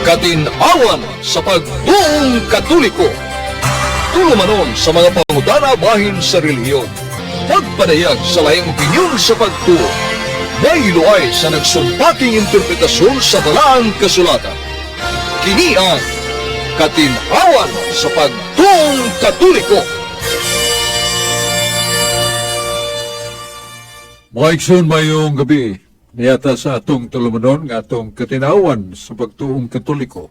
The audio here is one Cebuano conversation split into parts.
Katin-awan sa pagtuong Katoliko. Tulumanon sa mga pangutana bahin sa relihiyon. Pagpadayag sa laing opinyon sa pagtuo. May luay sa nagsumpaking interpretasyon sa Balaang Kasulatan. Kini ang Katin-awan sa pagtuong Katoliko. Mga igsoon, mayong gabi. Niyata sa atong tulumanon nga atong katinawan sa pagtuong Katoliko.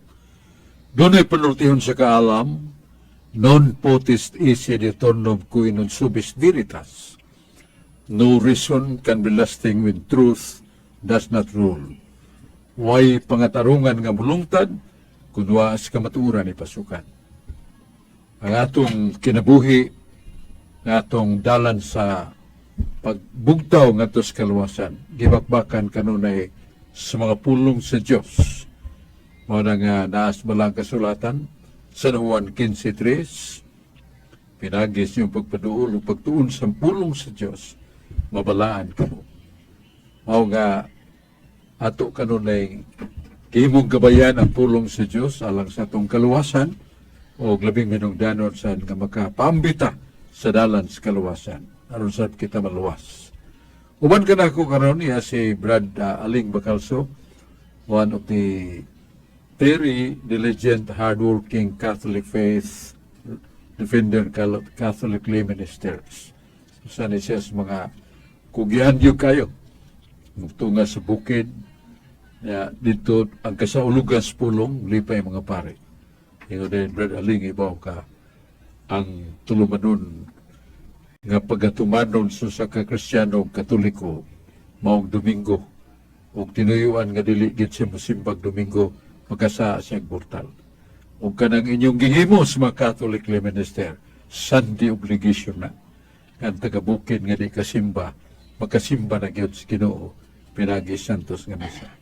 Dunay panultihon sa kaalam, non potest esse de aeternum cui non subis veritas. No reason can be lasting when truth does not rule. Way pangatarungan nga mulungtad, kun wa sa kamatuoran ipasukat. Ang atong kinabuhi, nga atong dalan sa pagbugtaw ngadto sa kaluwasan, gibakbakan kanunay sa mga pulong sa Dios. Mao na nga naa sa Balaang Kasulatan, San Juan 15.3, "Pinagi sa inyong pagpaduol o pagtuon sa pulong sa Dios, mabalaan kamo." Mao nga ato kanunay gihimong gabayan ang pulong sa Dios alang sa atong kaluwasan o labing hinungdanon sa nga makapaambita sa dalan sa kaluwasan aron sad kita maluwas. Uban kanako karon iya si Brad Aling Bacalso, one of the very diligent, hardworking Catholic faith defender, Catholic lay ministers. Usa ni siya sa mga kugihan gyud kayo. Tunga sa bukid, ya, dito ang kasaulugan sa pulong, lipay mga pare. Ingon din, Brad Aling, ibaw ka ang tulumanon nga pagatumanon sa usa ka Kristiyano ug Katoliko maong Domingo ug tinuyuan nga dili gid siya mosimbag Domingo, magkasaa siya mortal. Ug kanang inyong gihimo sa mga Catholic lay minister, Sunday obligation na nga ang taga-bukid nga di kasimba makasimba na gyud sa Ginoo pinagi Santos nga Misa.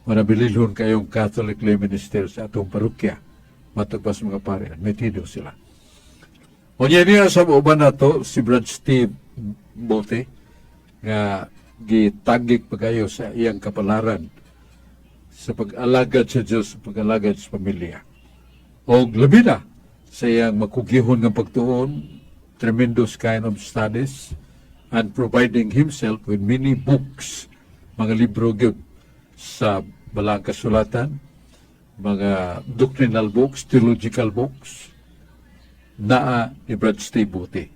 Manabililhon kayong Catholic lay minister sa atong parokya, matag pa sa mga pare, admitido sila. Unya niya sa uban nato si Brad Steve Bote nga gitagik pagayo sa iyang kapalaran sa pag-alagad sa Diyos, sa pag-alagad sa pamilya. O labi na sa iyang makugihon nga pagtuon, tremendous kind of studies, and providing himself with many books, mga libro gyud sa Balaang Kasulatan, mga doctrinal books, theological books, naa ni Brad Steve Bote.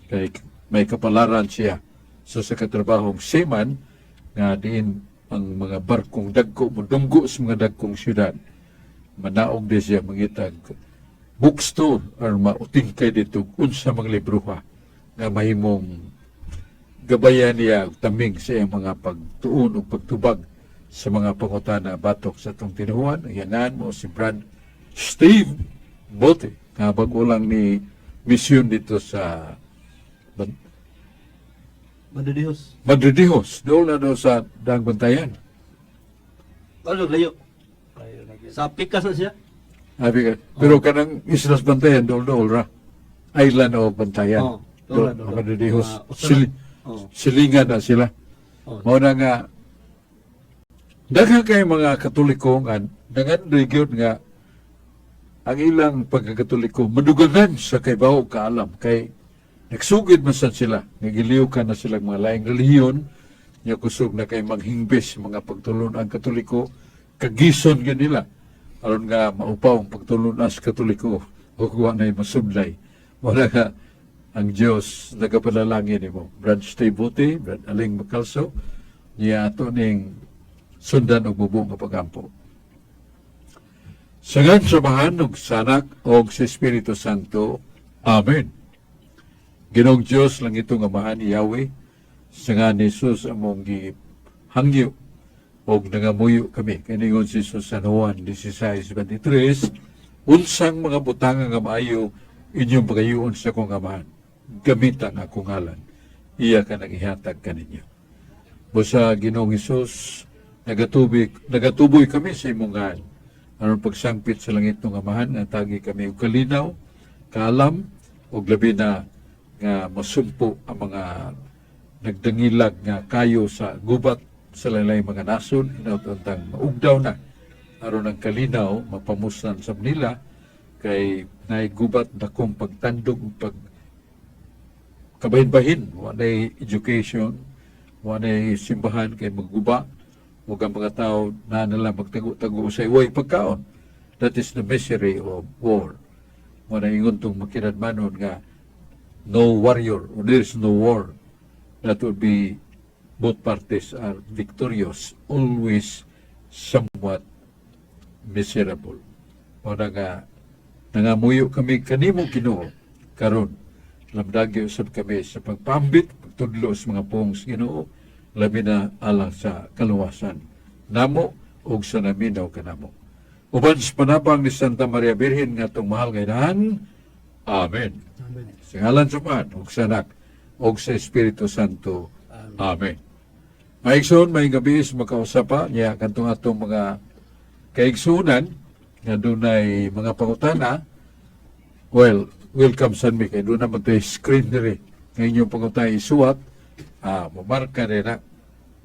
Kay may kapalaran siya sa katrabahong seaman nga diin ang mga barkong dagko mudunggo sa mga dagkong syudad. Manaog di siya mangitag bookstore or mautingkay dito unsa mga libroha nga mahimong gabayan niya og taming sa iyang mga pagtuon o pagtubag sa mga pangutana batok sa atong tinuhuan. Yanan mo si Brad Steve Bote nga bag-o lang ni misyon dito sa Madridijos. Madridijos, doon na doon sa Daang Bantayan. Ano, layo? Sa Pikas na siya. Happy ka. Pero kanang Islas Bantayan, dool dool ra. Island o Bantayan. Oh, dool ra, Dool, dool ra. Madridijos. Usa na. Silingan na sila. Mao na nga daghan kay mga Katoliko nga nangandoy gyud nga ang ilang pagkakatoliko madugangan sa kaybaw kaalam kay nagsugid man sad sila nga giliw na sila mga laing relihiyon nya kusog na kay manghingbis mga pagtulon ang Katoliko, kagison gyud nila aron nga maupaw ang pagtulon sa Katoliko o kuha na masudlay. Mao na nga ang Dios nagapanalangin nimo, Brad Steve Bote, Brad Aling Macalso, niya ato ning sundan og mubo nga pagampo. Sa ngan sa Amahan ug sa Anak ug sa Espiritu Santo. Amen. Ginoong Dios, langitong Amahan, Yahweh, sa ngan ni Jesus among gihangyo og nangamuyo kami. Kay ningon si Jesus sa Juan 16:23, "Unsang mga butanga nga maayo inyong pagayuon sa akong Amahan, gamita ang akong ngalan, iya ka nang ihatag kaninyo." Busa Ginoong Hesus, nagatuboy kami sa imong ngalan. Aron pagsangpit sa langit ng Amahan, nga tagi kami og kalinaw, kaalam, ug labi na nga masumpo ang mga nagdangilag nga kayo sa gubat sa lain mga nasod, hinaut untang maugdaw na. Aron ang kalinaw mapamuslan sa nila kay naigubat dakong pagtandog ug pag kabahin-bahin, walay education, walay simbahan kay magguba ug ang mga tao na nila magtago-tago sa iway pagkaon. That is the misery of war. Mo na ingon tong makinadmanon nga no warrior or there is no war that would be both parties are victorious, always somewhat miserable. Mo na nga nangamuyo kami kanimo, Ginoo, karon lamdagi usab kami sa pagpambit, pagtudlo sa mga pulong sa Ginoo, labi na alang sa kaluwasan namo ug sa naminaw kanamo. Uban sa panabang ni Santa Maria Birhen nga atong mahal nga inahan. Amen. Amen. Sa ngalan sa Amahan, ug sa Anak, ug sa Espiritu Santo. Amen. Maigsoon, maayong gabii sa makausap pa niya kantong atong mga kaigsunan nga dunay mga pangutana. Well, welcome sad mi kay duna man tay screen diri nga inyong pangutana isuwat, momarka rin na.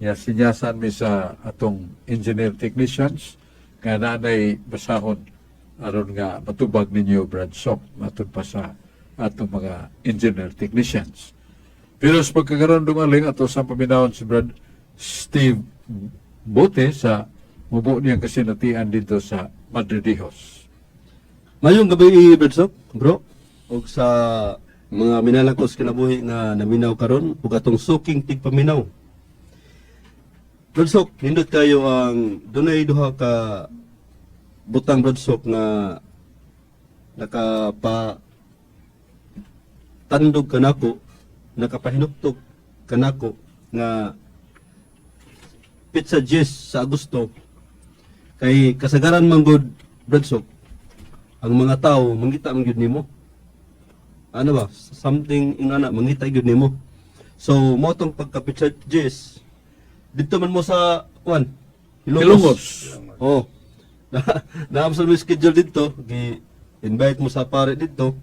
Ya sinyasan mi sa atong engineer technicians nga naanay basahon aron nga matubag ninyo, Brad Sok, matud pa sa atong mga engineer technicians. Pero sa pagkakaroon dumaling ato sa paminawon si Brad Steve Bote sa mubo niyang kasinatian dito sa Madridejos. Mayong gabi, Brad Sok, bro. Og sa mga minalakos kinabuhi nga naminaw karon ug atong suking tigpaminaw. Brad Sok, nindot kayo ang dunay duha ka butang, Brad Sok, nga nakapa tandog kanako, nakapahinuktok kanako nga petsa 10 sa Agosto, kay kasagaran man gud, Brad Sok, ang mga tao mangita man gyud nimo, ano ba, something ingana, mangita gyud nimo. So mo tong pagka petsa 10 dito man mo sa kwan, Hilongos. Oh. Na sa may schedule dito, gi invite mo sa pare dito.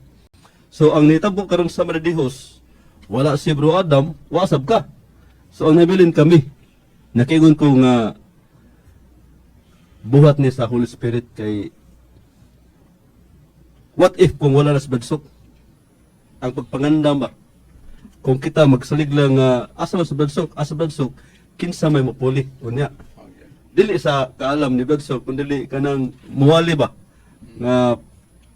So ang nitabo karon sa Madridejos, wala si Bro Adam, wasab ka. So ang nabilin kami. Nakiingon ko nga buhat ni sa Holy Spirit kay what if kung wala na si Brad Sok? Ang pagpangandam ba? Kung kita magsalig lang nga asa man sa Brad Sok, asa Brad Sok, kinsa may mopuli unya? Dili sa kaalam ni Brad Sok, kun dili kanang muwali ba nga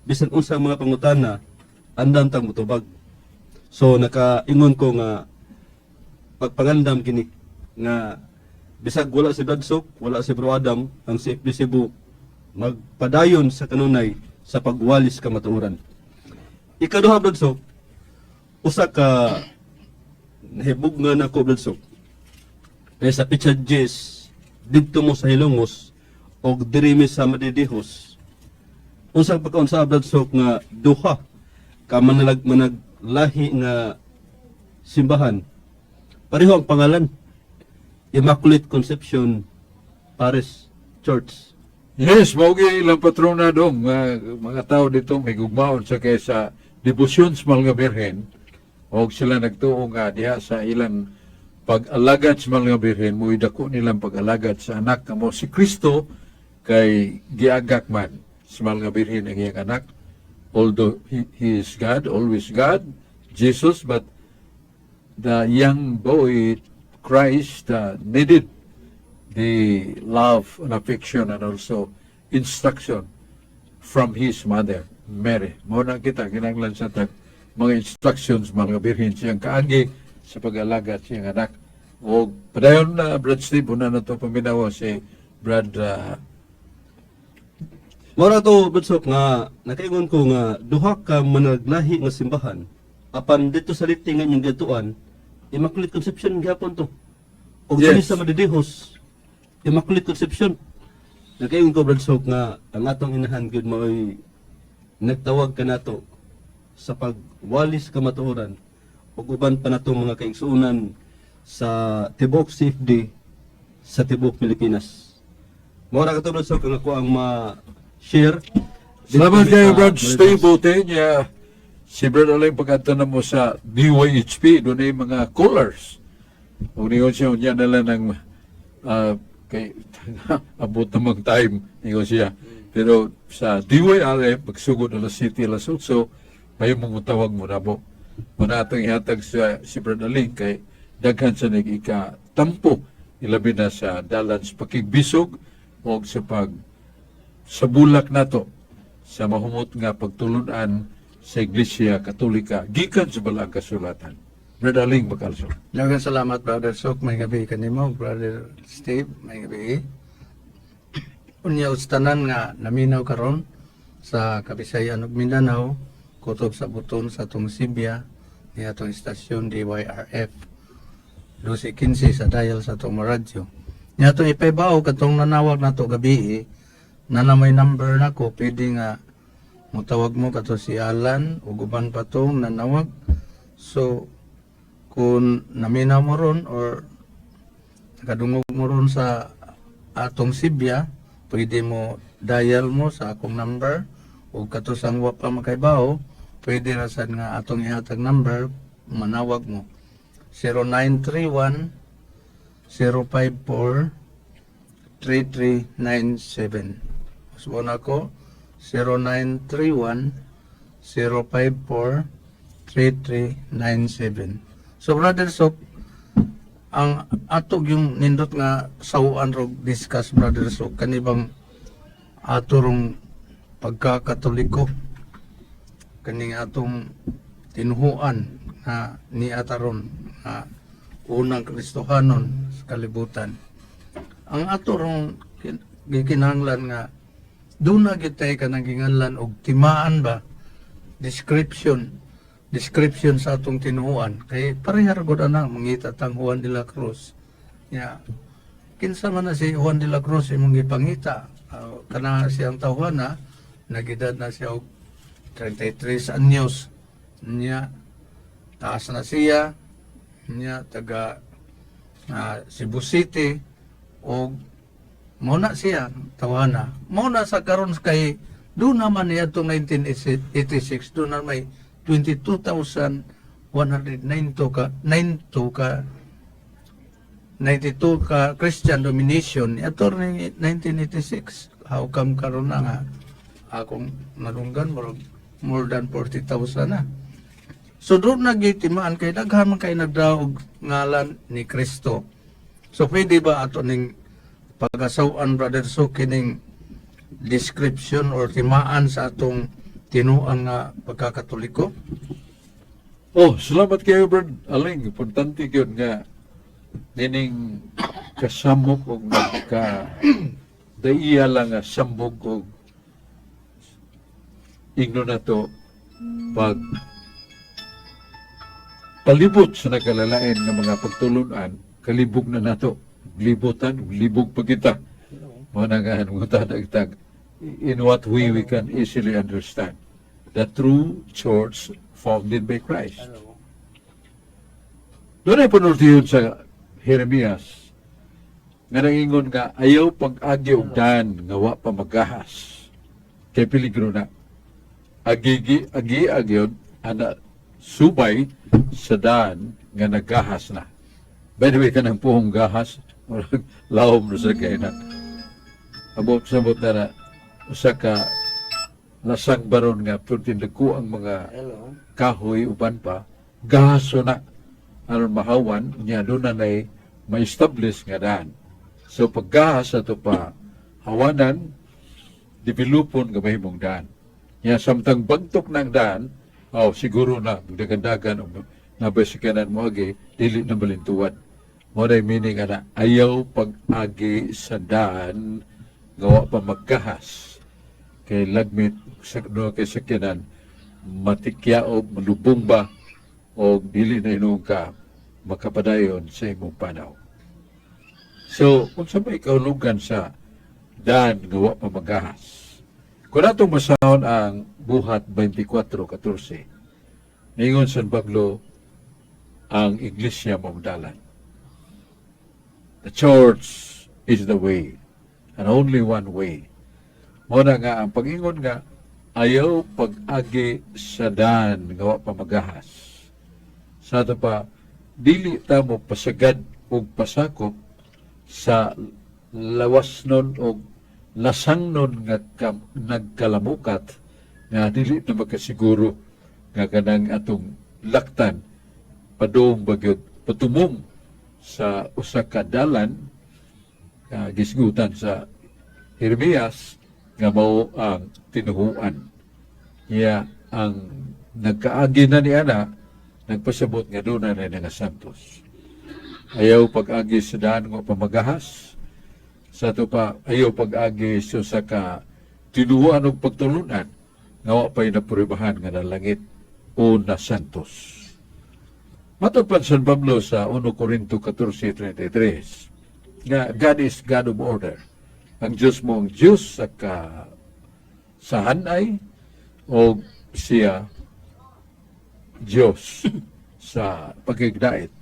bisan unsa ang mga pangutana, andam tang mutubag. So nakaingon ko nga pagpangandam kini nga bisag wala si Brad Sok, wala si Bro Adam, ang CFD Cebu magpadayon sa kanunay sa pagwalis kamatuoran. Ikaduha, Brad Sok, usa ka nahibog nga nako, Brad Sok. Kaya sa petsa 10 didto mo sa Hilongos og diri mi sa Madridejos. Unsang pagkaunsa, Brad Sok, nga duha ka manalag managlahi nga simbahan. Pareho ang pangalan. Immaculate Conception Parish Church. Yes, mao gyud ilang patrona dong, mga tao dito may gugmaon sa kay sa debosyon sa Mahal nga Birhen og sila nagtuo nga diha sa ilang pag-alagad sa Mahal nga Birhen mo'y dako nilang pag-alagad sa anak nga mo si Kristo, kay giagak man sa Mahal nga Birhen ang iyang anak, although he is God, always God, Jesus, but the young boy Christ needed the love and affection and also instruction from his mother, Mary. Mo na kita, kinanglan sa tag mga instructions mga birhen siyang kaagi sa pag-alaga sa iyang anak. O padayon na, Brad Steve, una na to paminawa si Brad Mora to, Brad Sok, nga nakaingon ko nga duha ka managlahi nga simbahan apan dito sa Leyte nga inyong gatuan, Immaculate Conception gyapon to. Og dinhi sa Madridejos, Immaculate Conception. Nakaingon ko, Brad Sok, nga ang atong inahan gyud maoy nagtawag kanato sa pagwalis kamatuoran ug uban pa natong mga kaigsuonan sa tibuok CFD sa tibuok Pilipinas. Mora ka to, Brad Sok, ang ako ang ma-share. Salamat Dito kayo, sa Brad Madridejos. Steve Bote niya. Si Brad Alain pagkanta na mo sa DYHP, doon ay mga callers. O niyon siya, unya na lang ng Kay abot namang time, ingon siya. Pero sa DYRF, magsugod alas 7, alas 8, may mong tawag mo na mo. Muna atong ihatag sa si Brad Aling kay daghan sa nag-ika tampo ilabi na sa dalan sa pakigbisog o sa pag sa bulak nato sa mahumot nga pagtulunan sa Iglesia Katolika gikan sa Balaang Kasulatan. Brad Aling Bacalso. Daghang salamat, Brother Sok. Maayong gabii kanimo, Brother Steve. Maayong gabii. Unya ustanan nga naminaw karon sa Kabisayan ug Mindanao, kutob sa buton sa atong Sibya ni atong istasyon DYRF 12:15 sa dial sa atong radyo. Nya atong ipaibaw katong nanawag nato gabii na na may number nako, pwede nga mutawag mo kato si Alan ug uban pa tong nanawag. So kung naminaw mo ron or nakadungog mo ron sa atong Sibya, pwede mo dial mo sa akong number o kato sang wa pa makaibaw, pwede ra sad nga atong ihatag number, manawag mo 0931 054 3397. Usbon ako, 0931 054 3397. So Brother Sok, ang ato yung nindot nga sawaan rog discuss, Brother Sok, kanibang ato rong pagkakatoliko, kaning atong tinuhuan nga ni ataron nga unang Kristohanon sa kalibutan. Ang ato rong gikinahanglan nga doon na gitay kanang ginganlan og timaan ba, description description sa atong tinuhuan, kay pareha ra gud ana. Mangita tang Juan de la Cruz ya, kinsa man na si Juan de la Cruz imong gipangita? Kana siyang tawhana, nagedad na siya og 33 anyos niya, taas na siya niya, taga Cebu City og mao na siya tawhana. Mao na sa karon kay doon naman niya itong 1986, doon na may 22,192 ka 92 ka 92 ka Christian domination ato ni 1986. How come karon na nga akong nadunggan murag more than 40,000 na? So doon nagitimaan kay daghan man kay nagdaog og ngalan ni Kristo. So pwede ba ato ning pagasaw-an, Brother So, kining description or timaan sa atong tinuan nga pagkakatoliko? Oh, salamat kayo, Brad Aling. Importante yun nga nining kasamok og nagka daiya lang nga sambog og ingno na to pag palibot sa nakalalain nga mga pagtulunan, kalibog na nato. Libutan, libog pa kita. Mao na nga nagtag in what way we can easily understand the true church founded by Christ. Doon ay panultihon sa Jeremias nga nangingon nga ayaw pag-agi og daan nga wa pa magahas kay peligro na. Agigi agi agyon ana subay sa daan nga nagahas na. By the way, kanang puhong gahas, murag lahom na sa kay na. Abot sabot na na usa ka lasang baron nga perting dako ang mga kahoy uban pa gahaso na aron mahawan niya, doon na nay ma-establish nga daan. So paggahas ato pa hawanan, developon nga mahimong daan. Nya samtang bagtok ng daan, oh, siguro na dagan-dagan og nabasikanan mo agi, dili na malintuan. Mo na meaning ana ayaw pag-agi sa daan nga wa pa magkahas kay lagmit sa no kay sakyanan matikyaob, malubong ba o dili na hinuon ka makapadayon sa imong panaw. So, kung sa may kahulugan sa daan nga wa pa magahas. Kung atong basahon ang Buhat 24:14, ningon San Pablo, ang iglesia mao dalan. The church is the way, and only one way. Mao na nga ang pag-ingon nga ayaw pag-agi sa daan nga wa pa magahas. Sa ato pa, dili ta mo pasagad og pasakop sa Lawas nun og lasangnon nga nagkalamukat nga dili na makasiguro nga kanang atong laktan padung bagyod patumong sa usa ka dalan gisgutan sa Jeremias nga mao ang tinuhuan. Iya ang nagkaagi na ni ana nagpasabot nga doon na nga santos. Ayaw pag-agi sa daan nga pamagahas. Sa ato pa, ayaw pag-agi sa usa ka tinuhuan og pagtulunan nga wa pa'y napuribahan nga nalangit o na santos. Matod pa San Pablo sa 1 Corinto 14:33 nga God is God of order. Ang Diyos mo ang Diyos sa ka sa hanay o siya Diyos sa pagkigdait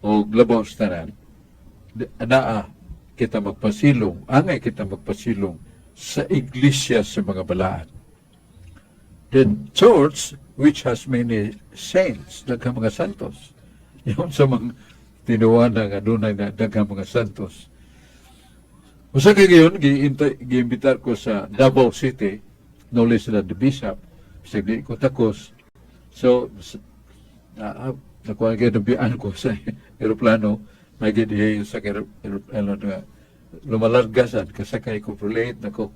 o labaw sa tanan naa kita magpasilong, angay kita magpasilong sa iglesia sa mga balaan. The church which has many saints, daghang mga santos. Yun sa mga tinuwan nga adunay na daghang mga santos. Usa kay gayon, giimbitar ko sa Davao City, nuli sila the bishop, bisag di ko takos. So, nakuha kayo nabiyaan ko sa eroplano, may gid sa eroplano nga lumalargasan, kasakay ko, pero late nako.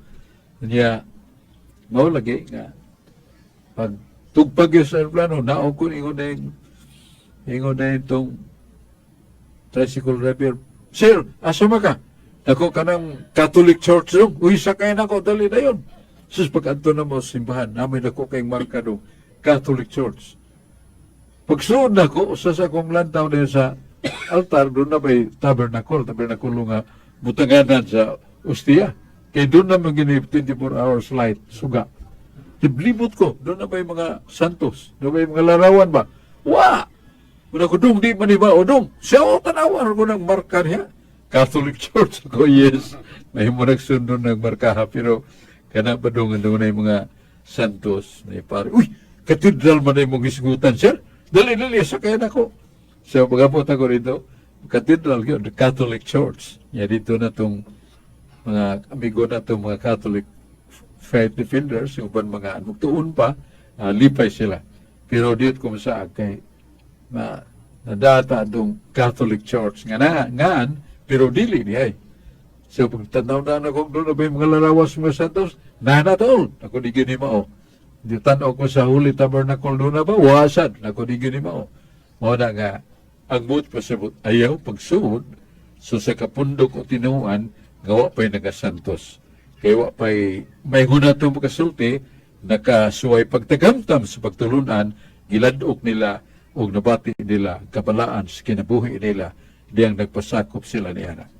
Niya, mao lagi nga, pag tugpag yun sa eroplano, naog ko, ingon na itong tricycle driver, "Sir, asa man ka?" Nako kanang Catholic Church dong. "Uy, sakay na ko, dali na yun." Sus, pag adto na mo sa simbahan, namin ako kay marka dong, Catholic Church. Pagsuod na ko, usa sa akong lantaw din sa altar, doon na may tabernacle, tabernacle nga butanganan sa ustiya. Kay doon na gini 24 hours light, suga. Tiblibot ko, doon na may mga santos, doon may mga larawan ba? Wa! Muna ko, "Dong, di man iba, o dong, siya o tanawan ko ng marka niya. Catholic Church." Ako, "Yes." May mo nagsundon ng markaha, pero kana ba dong, doon na yung mga santos, na pare, "Uy, katedral man na imong hisgutan, sir. Dali, dali, sakay na ko." So, pagapot ako rito, cathedral yun, the Catholic Church. Ya, dito na tong mga amigo na tong mga Catholic faith defenders, yung uban mga tuon pa, lipay sila. Pero dito ko masaag kay ma nadata atong Catholic Church nga na ngaan pero dili ni ay. So pag tanaw na ako doon na ba yung mga larawas mga santos, na taol. Ako di gini mao. Di tanaw ko sa Holy Tabernacle doon na ba, wasad. Ako di gini mao. Mao na nga, ang buot pasabot, ayaw pagsuod, so sa kapundok o tinuan, nga wa pa'y nagasantos. Kaya wa pa'y may huna itong makasulti, nakasuway pagtagamtam sa pagtulunan, giladok nila o nabati nila kabalaan sa kinabuhi nila, diyang nagpasakop sila ni Ana.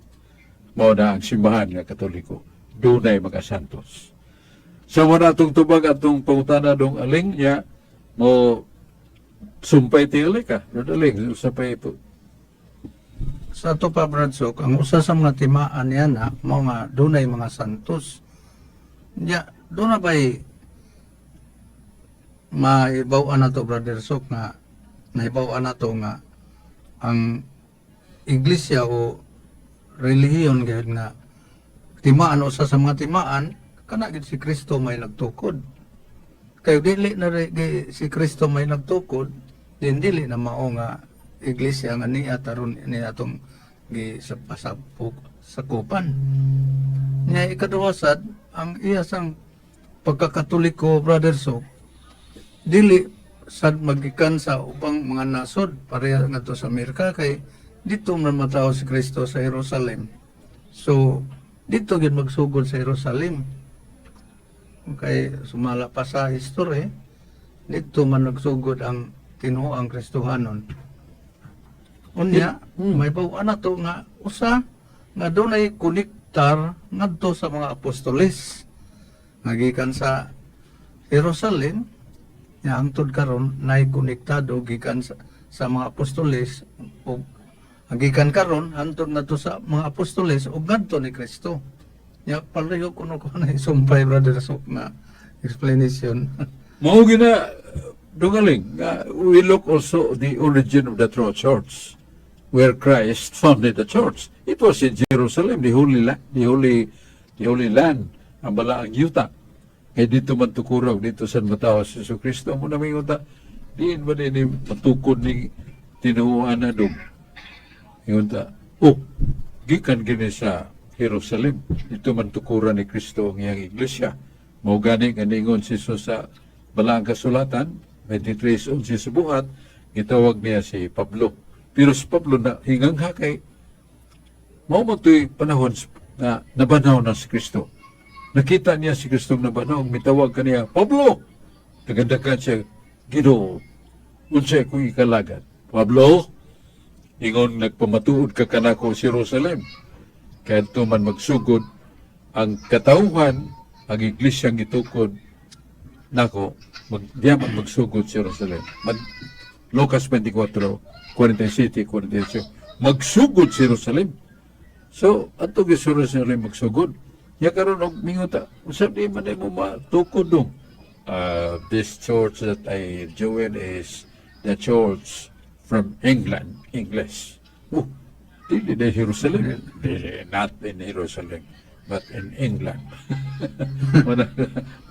Mao na ang simbahan nga Katoliko, dunay mga santos. Sa so, na atong tubag atong pangutana dong aling niya, mo sumpay tingali ka. Brother Aling, sumpay po. Sa ato pa, Brad Sok, ang usa sa mga timaan niya na mao nga dunay mga santos. Nya, doon na ba'y maibaw-an na to, Brother Sok, nga naibaw-an na to nga ang iglesia o relihiyon gyud nga timaan, usa sa mga timaan kana gid si Kristo may nagtukod. Kay dili na si Kristo may nagtukod din, dili na mao nga iglesia nga niya taron ni atong gi sa pasapok sakupan niya. Ikaduha sad, ang iya sang pagkakatoliko, Brother Sok, dili sad magikan sa ubang mga nasod pareha ngadto sa Amerika, kay dito man matawo si Kristo sa Jerusalem. So dito gyud magsugod sa Jerusalem, kay sumala pa sa history dito man nagsugod ang tinuoang Kristohanon. Unya may baw na to nga usa nga dunay konektar ngadto sa mga apostoles nga gikan sa Jerusalem. Nya hangtod karon nay konektado gikan sa mga apostoles ug gikan karon hangtod ngadto sa mga apostoles ug ngadto ni Kristo. Nya pareho kuno ko na isumpay, Brother Sok, nga explanation. Mao gina dong Aling, nga we look also the origin of the true church. Where Christ founded the church. It was in Jerusalem, the holy land, ang balaang yuta. Kay didto man tukuraw, didto san matawo si Jesu Kristo. Mao na mingon ta, diin ba ni matukod ni tinuoan na dong? Ingon ta, oh, gikan gini sa Jerusalem. Didto man tukuran ni Kristo ang iyang iglesia. Mao gani nga ningon si Jesus sa Balaang Kasulatan, 23:11 sa Buhat, gitawag niya si Pablo. Pero si Pablo na hingang kay mao man to'y panahon na nabanhaw na si Kristo. Nakita niya si Kristo nabanhaw, mitawag kaniya, "Pablo!" Nagandakan siya, "Ginoo, unsay akong ikalagan?" "Pablo, ingon nagpamatuod ka kanako sa Jerusalem. Kaya man magsugod ang katawhan, ang iglesyang gitukod nako, diya man magsugod sa Jerusalem." Lucas 24, 47, 48. Magsugod sa Jerusalem. So, ato sa Jerusalem magsugod. Ya karon og mingon ta, usab di man mo matukod dong. This church that I joined is the church from England, English. Oh, dili na Jerusalem. Dili, not in Jerusalem, but in England. Wala,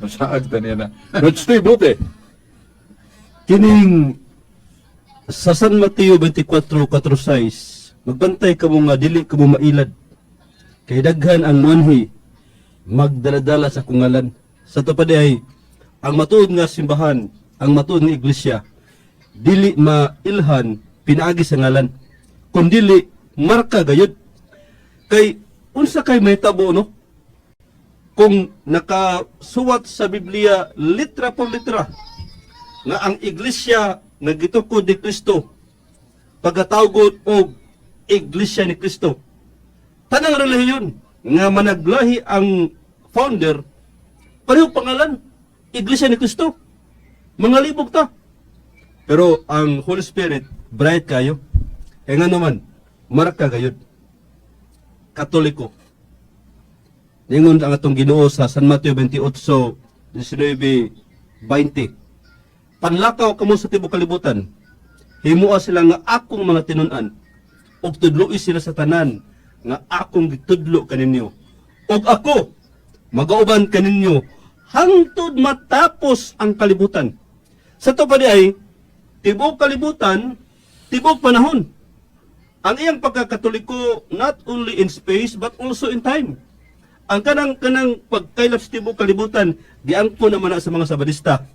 masaag ta niya na. But stay buti. Kining sa San Mateo 24:4-6, magbantay kamo nga dili kamo mailad. Kay daghan ang muanhi magdaladala sa akong ngalan. Sa to pa ay ang matuod nga simbahan, ang matuod nga iglesia, dili mailhan pinaagi sa ngalan, kun dili marka gayud. Kay unsa kay mahitabo, no? Kung nakasuwat sa Biblia litra por litra nga ang iglesia nga gitukod ni Kristo pagkatawgon og Iglesia ni Kristo. Tanang relihiyon nga managlahi ang founder, pareho pangalan, Iglesia ni Kristo. Mga libog ta. Pero ang Holy Spirit, bright kayo. Kaya nga naman, marka gayud. Katoliko. Ningon ang atong Ginoo sa San Mateo 28, 19, 20. "Panlakaw kamo sa tibuok kalibutan. Himua sila nga akong mga tinun-an. Ug tudloi sila sa tanan nga akong gitudlo kaninyo. Ug ako magauban kaninyo hangtod matapos ang kalibutan." Sa to pa di ay tibuok kalibutan, tibuok panahon. Ang iyang pagkakatoliko not only in space but also in time. Ang kanang pagkaylap sa tibuok kalibutan, giangko naman na sa mga Sabadista.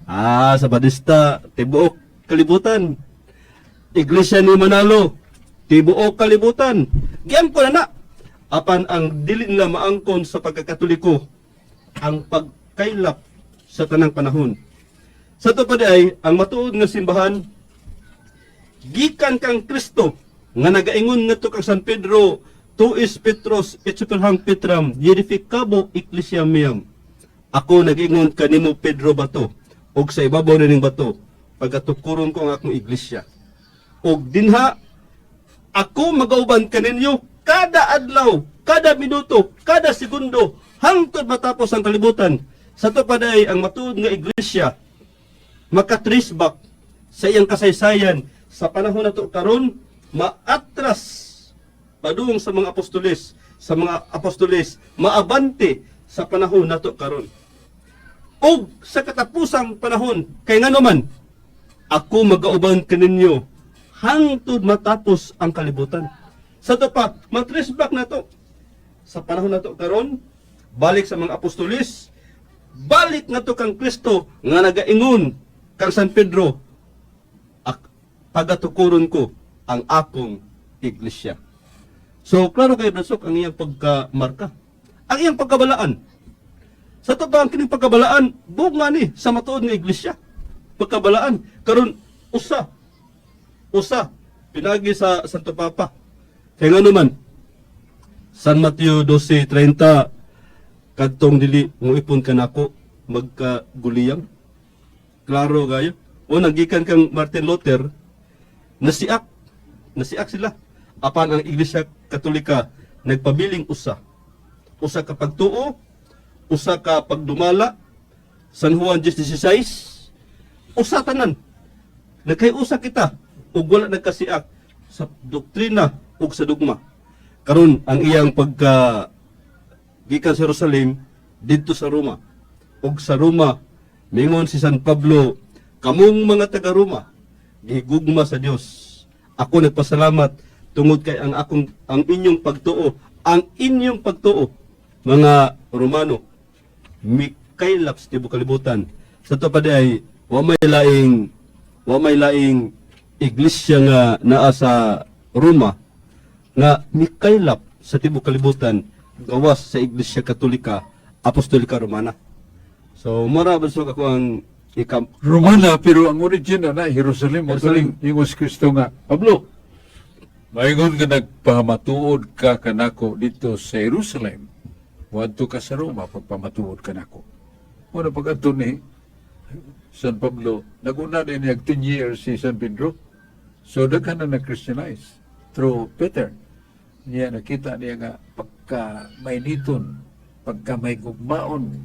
Ah, Sabadista, tibuok kalibutan. Iglesia ni Manalo, tibuok kalibutan. Giangko na na. Apan ang dili nila maangkon sa pagkakatoliko, ang pagkaylap sa tanang panahon. Sa to pa di ay, ang matuod nga simbahan, gikan kang Kristo, nga nagaingon ngadto kang San Pedro, "Tu es Petrus, et super hanc petram, aedificabo ecclesiam meam." Ako nag-ingon kanimo Pedro bato, ug sa ibabaw nining bato, pagkatukuron ko ang akong iglesia. Ug dinha, ako magauban kaninyo kada adlaw, kada minuto, kada segundo, hangtod matapos ang kalibutan. Sa to paday ang matuod nga iglesia, makatrace back sa iyang kasaysayan sa panahon nato karon, maatras padung sa mga apostoles, maabante sa panahon nato karon ug sa katapusang panahon, kay ngano man ako magauban kaninyo hangtod matapos ang kalibutan. Sa to pa, matrace back nato sa panahon nato karon, balik sa mga apostoles, balik ngadto kang Kristo nga nagaingon kang San Pedro, "Pagatukuron ko ang akong iglesia." So, klaro kay Brasok ang iyang pagkamarka. Ang iyang pagkabalaan. Sa to pa ang kining pagkabalaan, buog ni sa matuod nga iglesia. Pagkabalaan. Karon usa. Usa. Pinagi sa Santo Papa. Kaya nga naman, San Mateo 12:30, kadtong dili moipon kanako magkaguliyang. Klaro kayo. O nagikan kang Martin Luther, nasiak. Nasiak sila. Apan ang Iglesia Katolika nagpabiling usa. Usa ka pagtuo, usa ka pagdumala, San Juan 10:16, usa tanan. Nagkay usa kita ug wala nagkasiak. Sa doktrina ug sa dogma. Karon ang iyang pagka gikan sa Jerusalem didto sa Roma. Ug sa Roma mingon si San Pablo, "Kamong mga taga Roma, gigugma sa Dios. Ako nagpasalamat tungod kay ang inyong pagtuo, ang inyong pagtuo, mga Romano, mikaylap sa tibuok kalibutan." Sa to pa di ay wa may laing iglesia nga naa sa Roma nga mikaylap sa tibuok kalibutan gawas sa Iglesia Katolika Apostolika Romana. So mara basog ako ang ikam Romana, pero ang origin na Jerusalem. Jerusalem. Jerusalem. Ingos Kristo nga, "Pablo, maingon nga nagpamatuod ka kanako dito sa Jerusalem, wadto ka sa Roma pagpamatuod kanako." Muna pag-adto ni San Pablo, naguna din niya 10 years si San Pedro. So daghan na na-Christianize through Peter. Niya nakita niya nga pagka may niton, pagka may gugmaon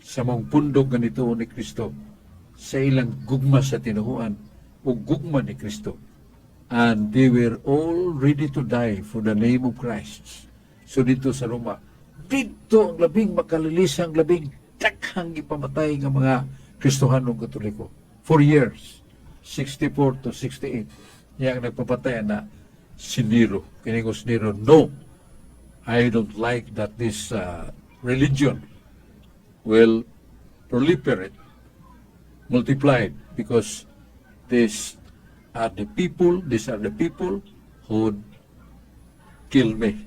sa mong pundok ganito ni Kristo, sa ilang gugma sa tinuhuan o gugma ni Kristo. And they were all ready to die for the name of Christ. So dito sa Roma, dito ang labing makalilisang, labing daghang gipamatay nga mga Kristohanong Katoliko. 4 years, 64 to 68. Niya ang nagpapatay na si Nero. Kinigos Nero, "No, I don't like that this religion will proliferate, multiplied, because these are the people who would kill me."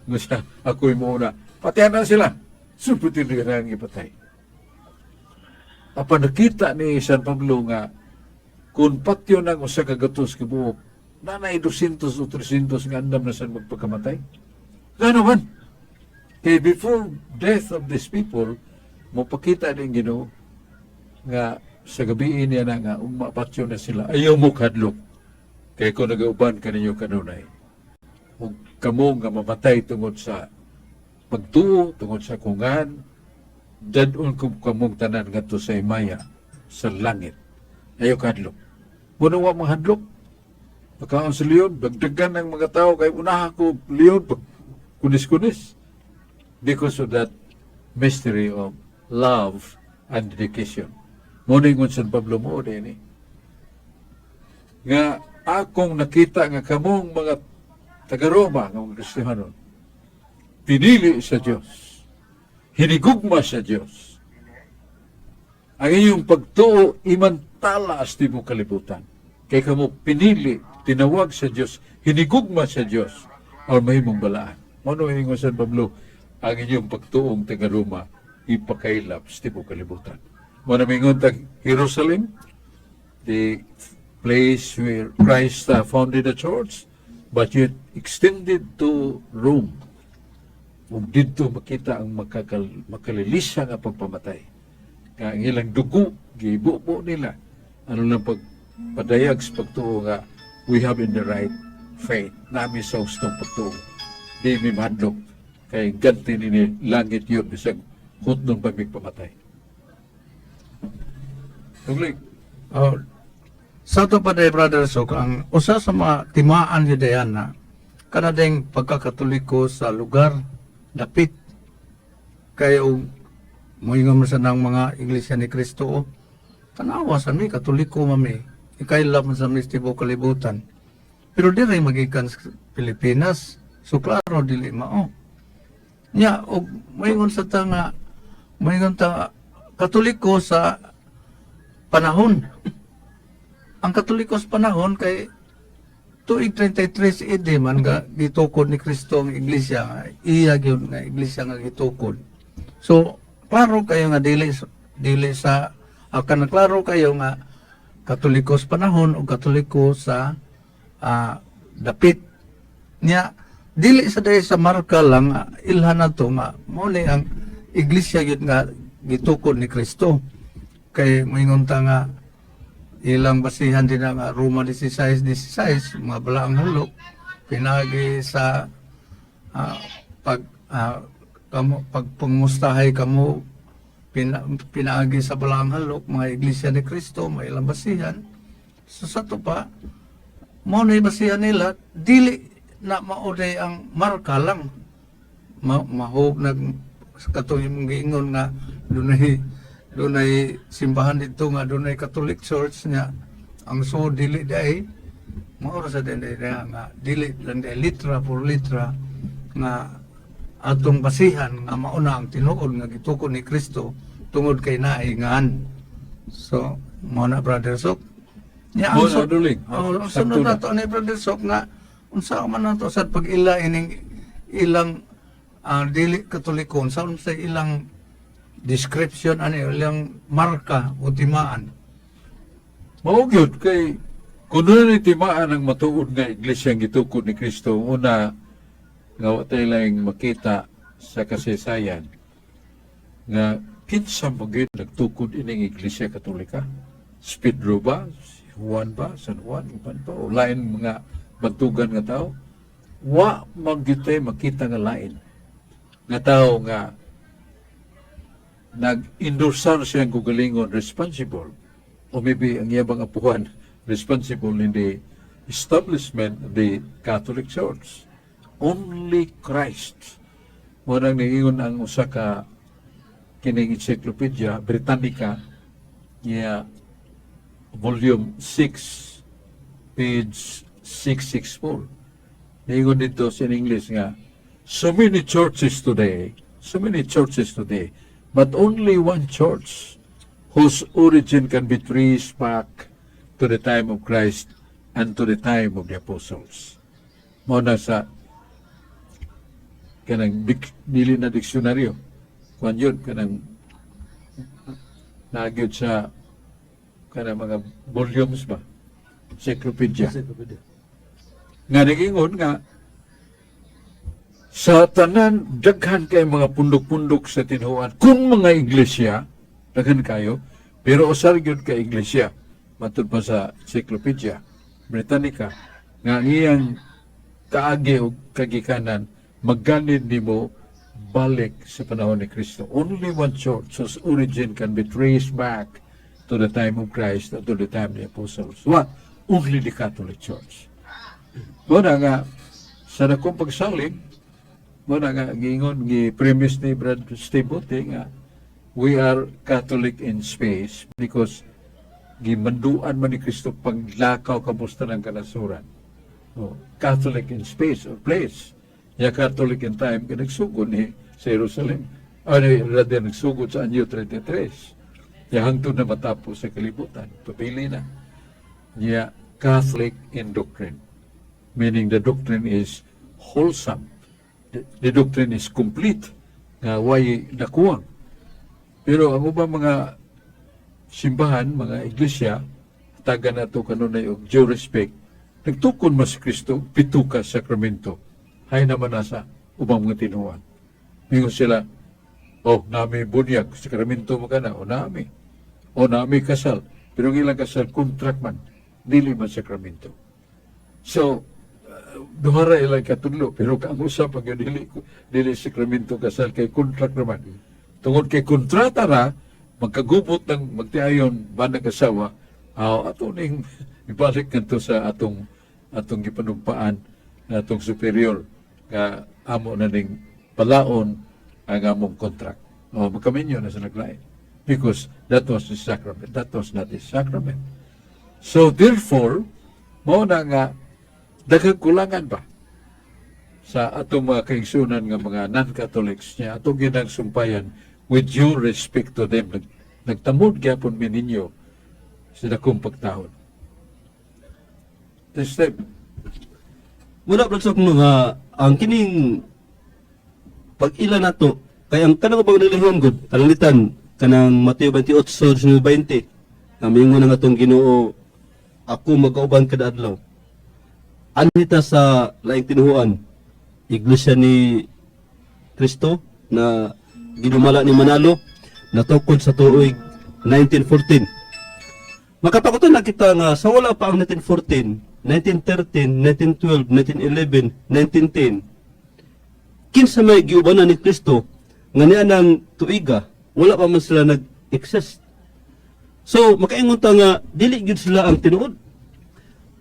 Musa, ako'y muna. Patayan na sila. Suputin na ang ipatay. Apan nakita ni San Pablo nga kung patyo ng usa ka gatos ka buok, nanay 200 o 300 nga andam na san magpakamatay. Gano man? Kay before death of these people, mopakita din Ginoo nga sa gabi niya na nga umapatyo na sila. Ayaw mo kadlok. Kay kung nagauban kaninyo kanunay. Ug kamo nga mamatay tungod sa pagtuo, tungod sa kungan, dadon ko kamong tanan ngadto sa himaya sa langit. Ayaw kadlok. Muna wa mga hadlok. Pagkaon sa leon, dagdagan ng mga tao kay unaha ko leon pag kunis-kunis. Because of that mystery of love and dedication. Muna ingon San Pablo mo din eh. Nga akong nakita nga kamong mga taga-Roma, nga mga Kristiyano, pinili sa Diyos, hinigugma sa Diyos. Ang inyong pagtuo imantala sa tibuok kalibutan. Kay kamo pinili, tinawag sa Diyos, hinigugma sa Diyos, or mahimong balaan. Mano ingon San Pablo, ang inyong pagtuong taga-Roma, ipakailap sa tibuok kalibutan. Mao mingon tag Jerusalem, the place where Christ founded the church, but yet extended to Rome. Ug didto makita ang makalilisa nga pagpamatay. Nga ang ilang dugo, gibubo nila. Ano lang pagpadayag sa pagtuo nga we have in the right faith. Nami sa hustong pagtuo. Di mi mahadlok. Kay ganti nini langit yun bisag hutdon pa mig pamatay. Tuglig. Oh, sa ato pa day, Brother Sok, ang usa sa mga timaan yudayan na kanadeng pagkakatoliko sa lugar dapit kay og moingon man sa nang mga Iglesia ni Cristo, oh, tanawa sa mi, Katoliko mami, ikaila man sa mi sa tibuok kalibutan, pero diri magikan sa Pilipinas, so klaro dili mao nya. Og moingon sa ta nga moingon ta Katoliko sa panahon, ang Katoliko sa panahon kay tuig 33 AD man nga gitukod ni Kristo ang iglesia, iya gyud nga iglesia nga gitukod. So klaro kayo nga dili dili sa akan, klaro kayo nga Katoliko sa panahon o Katoliko sa dapit niya, dili sa dahil sa marka lang ilhan na to nga mao ni ang iglesia gyud nga gitukod ni Kristo, kay moingon ta nga ilang basihan din nga Roma 16:16, mga balaang hulog pinagi sa pag kamo pagpangustahay kamo pinaagi sa balaang halok, mga Iglesia ni Kristo, may ilang basihan. So sa to pa Mao na basihan nila, dili na mao diay ang marka lang. Mahog nag katong imong giingon nga dunay simbahan dito nga dunay Catholic Church nya ang so dili diay mao ra sa din nga dili lang diay litra por litra nga atong basihan nga mao na ang tinuod nga gitukod ni Kristo tungod kay naay ngan. So mao na, Brother Sok, nya ang Mao na, Duling. Oh, ang Sakto sunod na. na to ni Brother Sok nga unsa man nato sad pag-ila ining ilang dili Katoliko, unsa sa ilang description ani, ilang marka o timaan? Mao gyud kay kung doon ni timaan ang matuod nga iglesia ang gitukod ni Kristo, una nga wa tay laing makita sa kasaysayan nga kinsa man gyud nagtukod ining Iglesia Katolika? Si Pedro ba? Si Juan ba? San Juan? Uban ba? O lain mga bantugan nga tao? Wa man gyud tay makita nga lain nga tao nga nag-endorsar siyang kaugalingon responsible o maybe ang iyabang apuhan responsible in the establishment of the Catholic Church. Only Christ. Mao nang niingon ang usa ka kining Encyclopedia Britannica niya, volume 6, page 664. Niingon dito sa English nga, "So many churches today, so many churches today, but only one church whose origin can be traced back to the time of Christ and to the time of the apostles." Mao na sa kanang dili na diksyonaryo. Kuan yun, kanang nagyod sa kanang mga volumes ba? Encyclopedia. Encyclopedia. Nga nagingon nga sa tanan daghan kay mga pundok-pundok sa tinuan kung mga iglesia, daghan kayo, pero usar gyud ka iglesia matud pa sa Encyclopedia Britannica nga ang iyang kaagi o kagikanan magganid nimo balik sa panahon ni Kristo. Only one church whose origin can be traced back to the time of Christ and to the time of the apostles. What? Only the Catholic Church. Muna nga, sa dakong pagsalig, muna nga, giingon, gi-premise ni Brad Steve Bote nga, we are Catholic in space because gimanduan man ni Kristo paglakaw kamusta ng kanasuran. Oh, Catholic in space or place. Ya Catholic in time, kay nagsugod ni sa Jerusalem. Ano, rather, nagsugod sa anyo 33. Ya hangtod na matapos sa kalibutan. Papili na. Ya Catholic in doctrine. Meaning the doctrine is wholesome. The doctrine is complete. Nga way nakuwang. Pero ang ubang mga simbahan, mga iglesia, taga na to kanunay og due respect, nagtukon mas Kristo, pito ka sakramento. Hay naman nasa ubang mga tinuan. Mingon sila, "Oh, nami bunyag, sakramento mo ka na, o nami. O nami kasal." Pero ang ilang kasal, contract man, dili man sakramento. So, duha ra ilang katudlo, pero ang usa pag dili, dili sakramento kasal kay contract naman. Tungod kay kontrata ra, magkagubot ng magtiayon ba nag-asawa, aw ato ning ibalik kanto sa atong gipanumpaan na atong superior nga amo na ning palaon ang among contract. O magkaminyo na sa naglain. Because that was the sacrament. That was not the sacrament. So therefore, mao na nga daghang kulangan ba sa atong mga kaigsunan nga mga non-Catholics niya atong ginang sumpayan with due respect to them. Nagtamod gyapon mi ninyo sa dakong pagtahod. This step. Muna, Brad Sok, no, nga ang kining pag-ila nato kay ang kanang ubang relihiyon gud pananglitan kanang Mateo 28:20 nga miingon ang atong Ginoo, "Ako magauban kada adlaw." Anhita sa laing tinuhuan, Iglesia ni Kristo na ginumala ni Manalo, natukod sa tuig 1914. Makapakutan na kita nga sa wala pa ang 1914, 1913, 1912, 1911, 1910, kinsa may giubanan ni Kristo nga niya ng tuiga, wala pa man sila nag-exist. So makaingon ta nga dili gyud sila ang tinuod.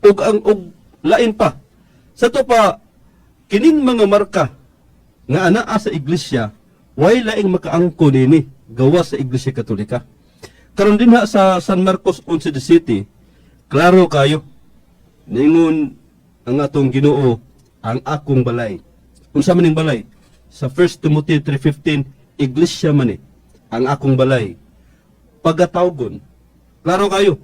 Ug ang og Lain pa. Sa to pa, kining mga marka nga anaa sa iglesia, way laing makaangko nini gawas sa Iglesia Katolika. Karon dinha sa San Marcos 11:17, klaro kayo. Ningon ang atong Ginoo, "Ang akong balay." Unsa man ning balay? Sa 1 Timothy 3:15, iglesia man ni ang akong balay. Pagatawgon. Klaro kayo.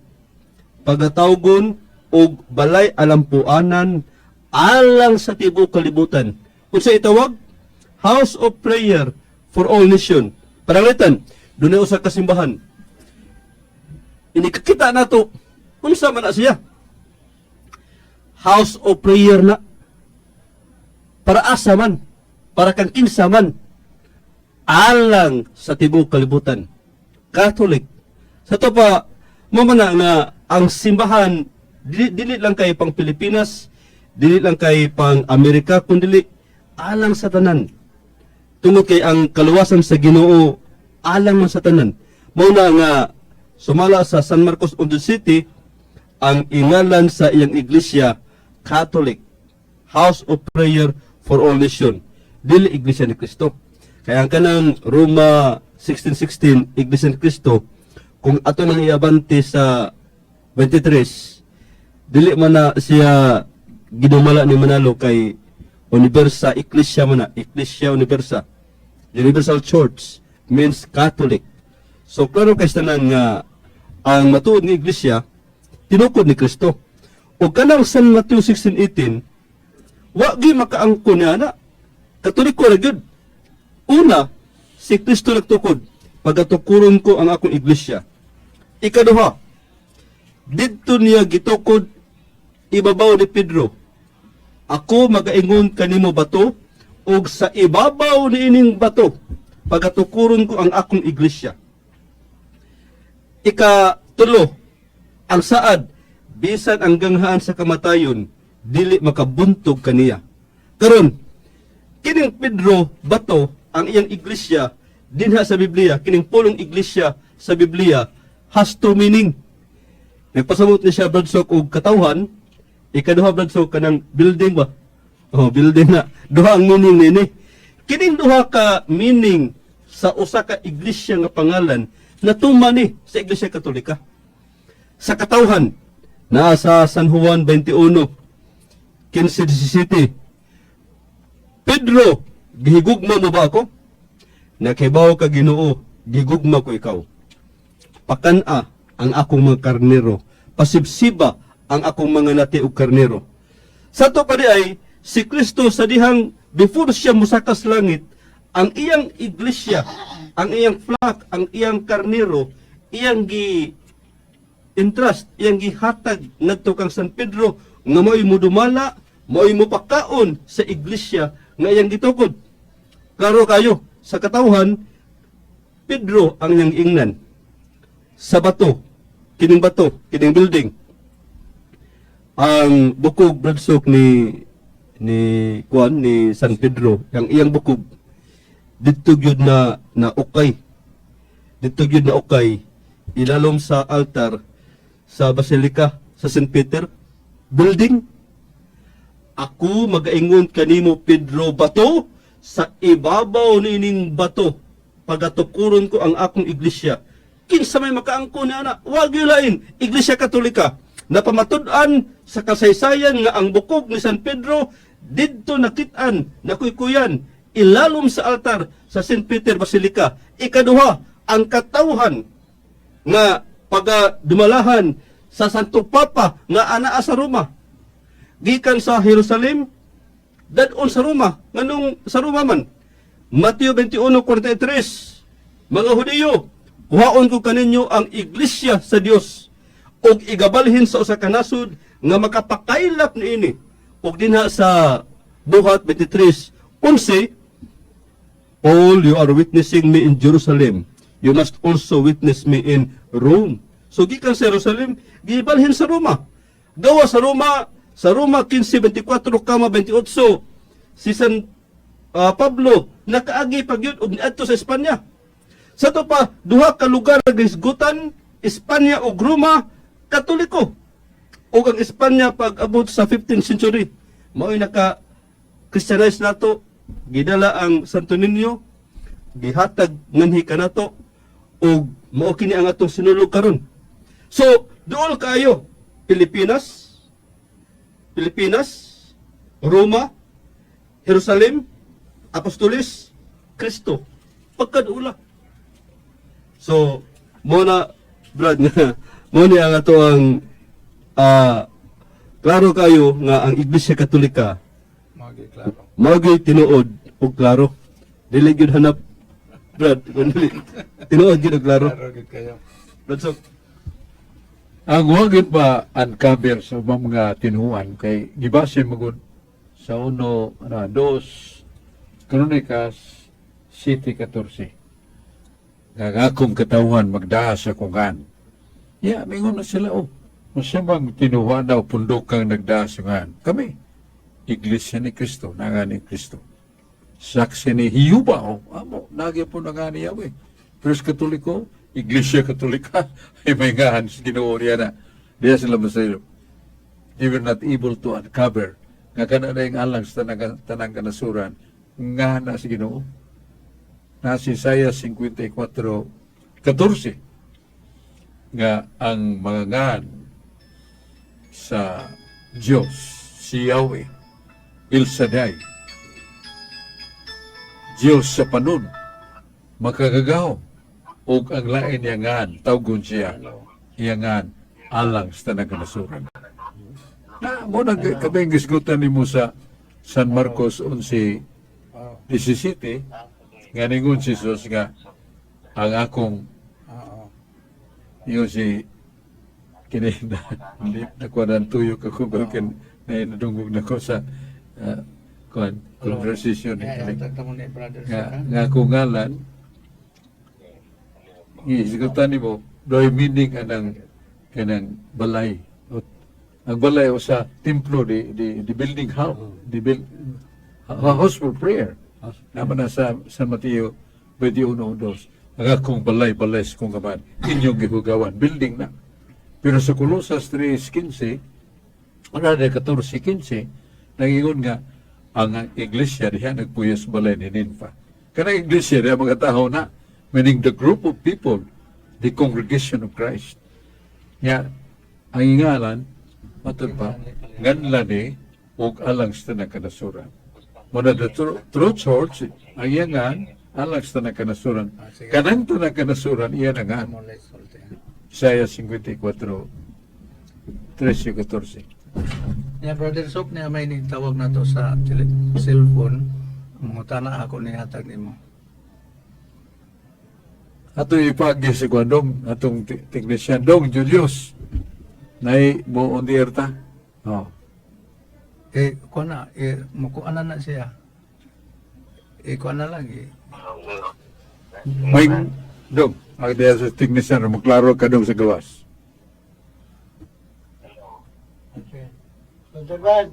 Pagatawgon og balay alampuanan alang sa tibuok kalibutan. Unsa itawag? House of prayer for all nation. Pananglitan, dunay usa ka simbahan. Inikakita nato unsa man na siya. House of prayer na. Para asa man, para kang kinsa man, alang sa tibuok kalibutan. Catholic. Sa to pa, mo man na nga ang simbahan dili, dili lang kay pang Pilipinas, dili lang kay pang Amerika, kundi alang sa tanan. Tungod kay ang kaluwasan sa Ginoo alang man sa tanan. Mao na nga sumala sa San Marcos 11:17, ang ingalan sa iyang iglesia, Catholic, House of Prayer for All Nation. Dili Iglesia ni Cristo. Kaya ang kanang Roma 16:16, Iglesia ni Cristo, kung ato nang iabante sa 23, dili man na siya ginumala ni Manalo kay Universa Ecclesia man na, Ecclesia Universa. Universal Church means Catholic. So klaro kay tanan nga ang matuod nga iglesia tinukod ni Kristo. O kanang San Mateo 16:18, wa gi makaangko niya na. Katoliko ra gyud. Una, si Kristo nagtukod, "Pagatukuron ko ang akong iglesia." Ikaduha, didto niya gitukod ibabaw ni Pedro. "Ako magaingon kanimo bato, ug sa ibabaw niining bato pagatukuron ko ang akong iglesia." Ika tulo, ang saad, bisan ang ganghaan sa kamatayon, dili makabuntog kaniya. Karon, kining Pedro bato ang iyang iglesia dinha sa Biblia, kining pulong iglesia sa Biblia has two meaning. Nagpasabot ni siya, Brad Sok, og katawhan, ikaduha, Brad Sok, kanang building ba? Oh, building na. Duha ang meaning nini. Kining duha ka meaning sa usa ka iglesia nga pangalan natuma ni sa Iglesia Katolika. Sa katawhan, naa sa San Juan 21, 15-17. "Pedro, gihigugma mo ba ako?" "Nakibaw ka, Ginoo, gigugma ko ikaw." "Pakan-a ang akong mga karnero, pasibsiba ang akong mga nati og karnero." Sa to pa di ay, si Kristo sa dihang before siya musaka sa langit, ang iyang iglesia, ang iyang flock, ang iyang karnero, iyang gi entrust, iyang gihatag ngadto kang San Pedro nga mao'y mudumala, mao'y mupakaon sa iglesia nga iyang gitukod. Klaro kayo, sa katawhan, Pedro ang iyang ingnan. Sa bato, kining bato, kining building. Ang bukog, Brad Sok, ni kuan ni San Pedro, ang iyang bukog didto gyud na na ukay. Didto gyud na ukay ilalom sa altar sa Basilika sa St. Peter building. "Ako magaingon kanimo Pedro bato, sa ibabaw niining bato pagatukuron ko ang akong iglesia." Kinsa may makaangko ni ana? Wa gyud lain, Iglesia Katolika. Napamatud-an sa kasaysayan nga ang bukog ni San Pedro didto nakit-an, nakuykuyan ilalom sa altar sa St. Peter Basilica. Ikaduha, ang katawhan nga pagadumalahan sa Santo Papa nga anaa sa Roma. Gikan sa Jerusalem, dadon sa Roma. Nganong sa Roma man? Mateo 21:43, "Mga Hudiyo, kuhaon ko kaninyo ang iglesia sa Dios ug igabalhin sa usa ka nasod nga makapakaylap niini." Ug dinha sa Buhat 23:11, "All you are witnessing me in Jerusalem, you must also witness me in Rome." So gikan sa Jerusalem, gibalhin sa Roma. Gawa sa Roma 15:24,28, si San Pablo nakaagi pag yun og niadto sa Espanya. Sa to pa, duha ka lugar nga hisgutan, Espanya ug Roma, Katoliko. Ug ang Espanya pag abot sa 15th century, mao'y naka Christianize nato, gidala ang Santo Niño, gihatag nganhi kanato ug mao kini ang atong sinulog karon. So, duol kaayo Pilipinas, Pilipinas, Roma, Jerusalem, Apostolis, Kristo. Pagkaduula. So, mo na, Brad, nga, mo ni ang ato ang klaro kayo nga ang Iglesia Katolika Mao gyud klaro. Mao gyud tinuod ug klaro. Dili gyud hanap, Brad, kung dili tinuod gyud og klaro. Klaro gyud kayo. Brad Sok. Ang wagid ba uncover sa ubang mga tinuan kay gibase magud sa uno na dos Kronikas 7:14 nga ang akong katawhan magdaa sa kungan. Ya, mingon na sila, oh. Masamang tinuhan daw pundok kang nagdaa sa kungan. Kami, Iglesia ni Cristo, nanga ni Cristo. Saksi ni Hiyuba, oh, amo, nagi po na nga ni Yahweh. First Katoliko, Iglesia Katolika, ay may ngahan sa Ginoo niya na. Diya sila masaylo. They were not able to uncover nga kana na yung alang sa tanang, tanang kanasuran nga na si Ginoo. Na si Isaiah 54:14 nga ang mga ngan sa Diyos, si Yahweh, El Shaddai, Diyos sa panon, makagagahom, ug ang lain niya ngan, tawgon siya, iya ngan, alang sa tanang kanasuran. Na, mo na kabing gisgutan nimo sa San Marcos 11:17, nga ningon si Jesus nga, ang akong yung si kini na nakuha ng tuyok ako kin na nadungog na ko sa kuan conversation ni Yeah, yeah, mo ni brother nga sa nga akong ngalan gisgutan nimo doy meaning anang kanang balay o, ang balay o sa templo di building house di build house for prayer naman na sa San Mateo 21:2, ang akong balay balay sa kong kaman inyong gihugawan, building na. Pero sa Colosas 3:15 wala na 14:15 nangingon nga ang iglesia diha nagpuyos balay ni Ninfa. Kanang iglesia diha mga tao na, meaning the group of people, the congregation of Christ. Ya, ang ingalan matud pa nganla ni ug alang sa tanang kanasuran. Muna the true church ang iyangan alang sa tanang kanasuran. Sige. Kanang tanang kanasuran iya na ngan. Mo let's sulti. Isaiah 54, 13, 14. Ya, brother Sok, niya may ni tawag na to sa cellphone. Mangutana ako ni hatag nimo. Ato ipagi si Guandong, atong technician Dong Julius. Nay mo on the air ta. Oh. Eh kuan na eh mukuan na na siya. Eh kuan na lang eh. May Dong, ang diya sa technician mo klaro ka dong sa gawas. Okay. Dr. Brad.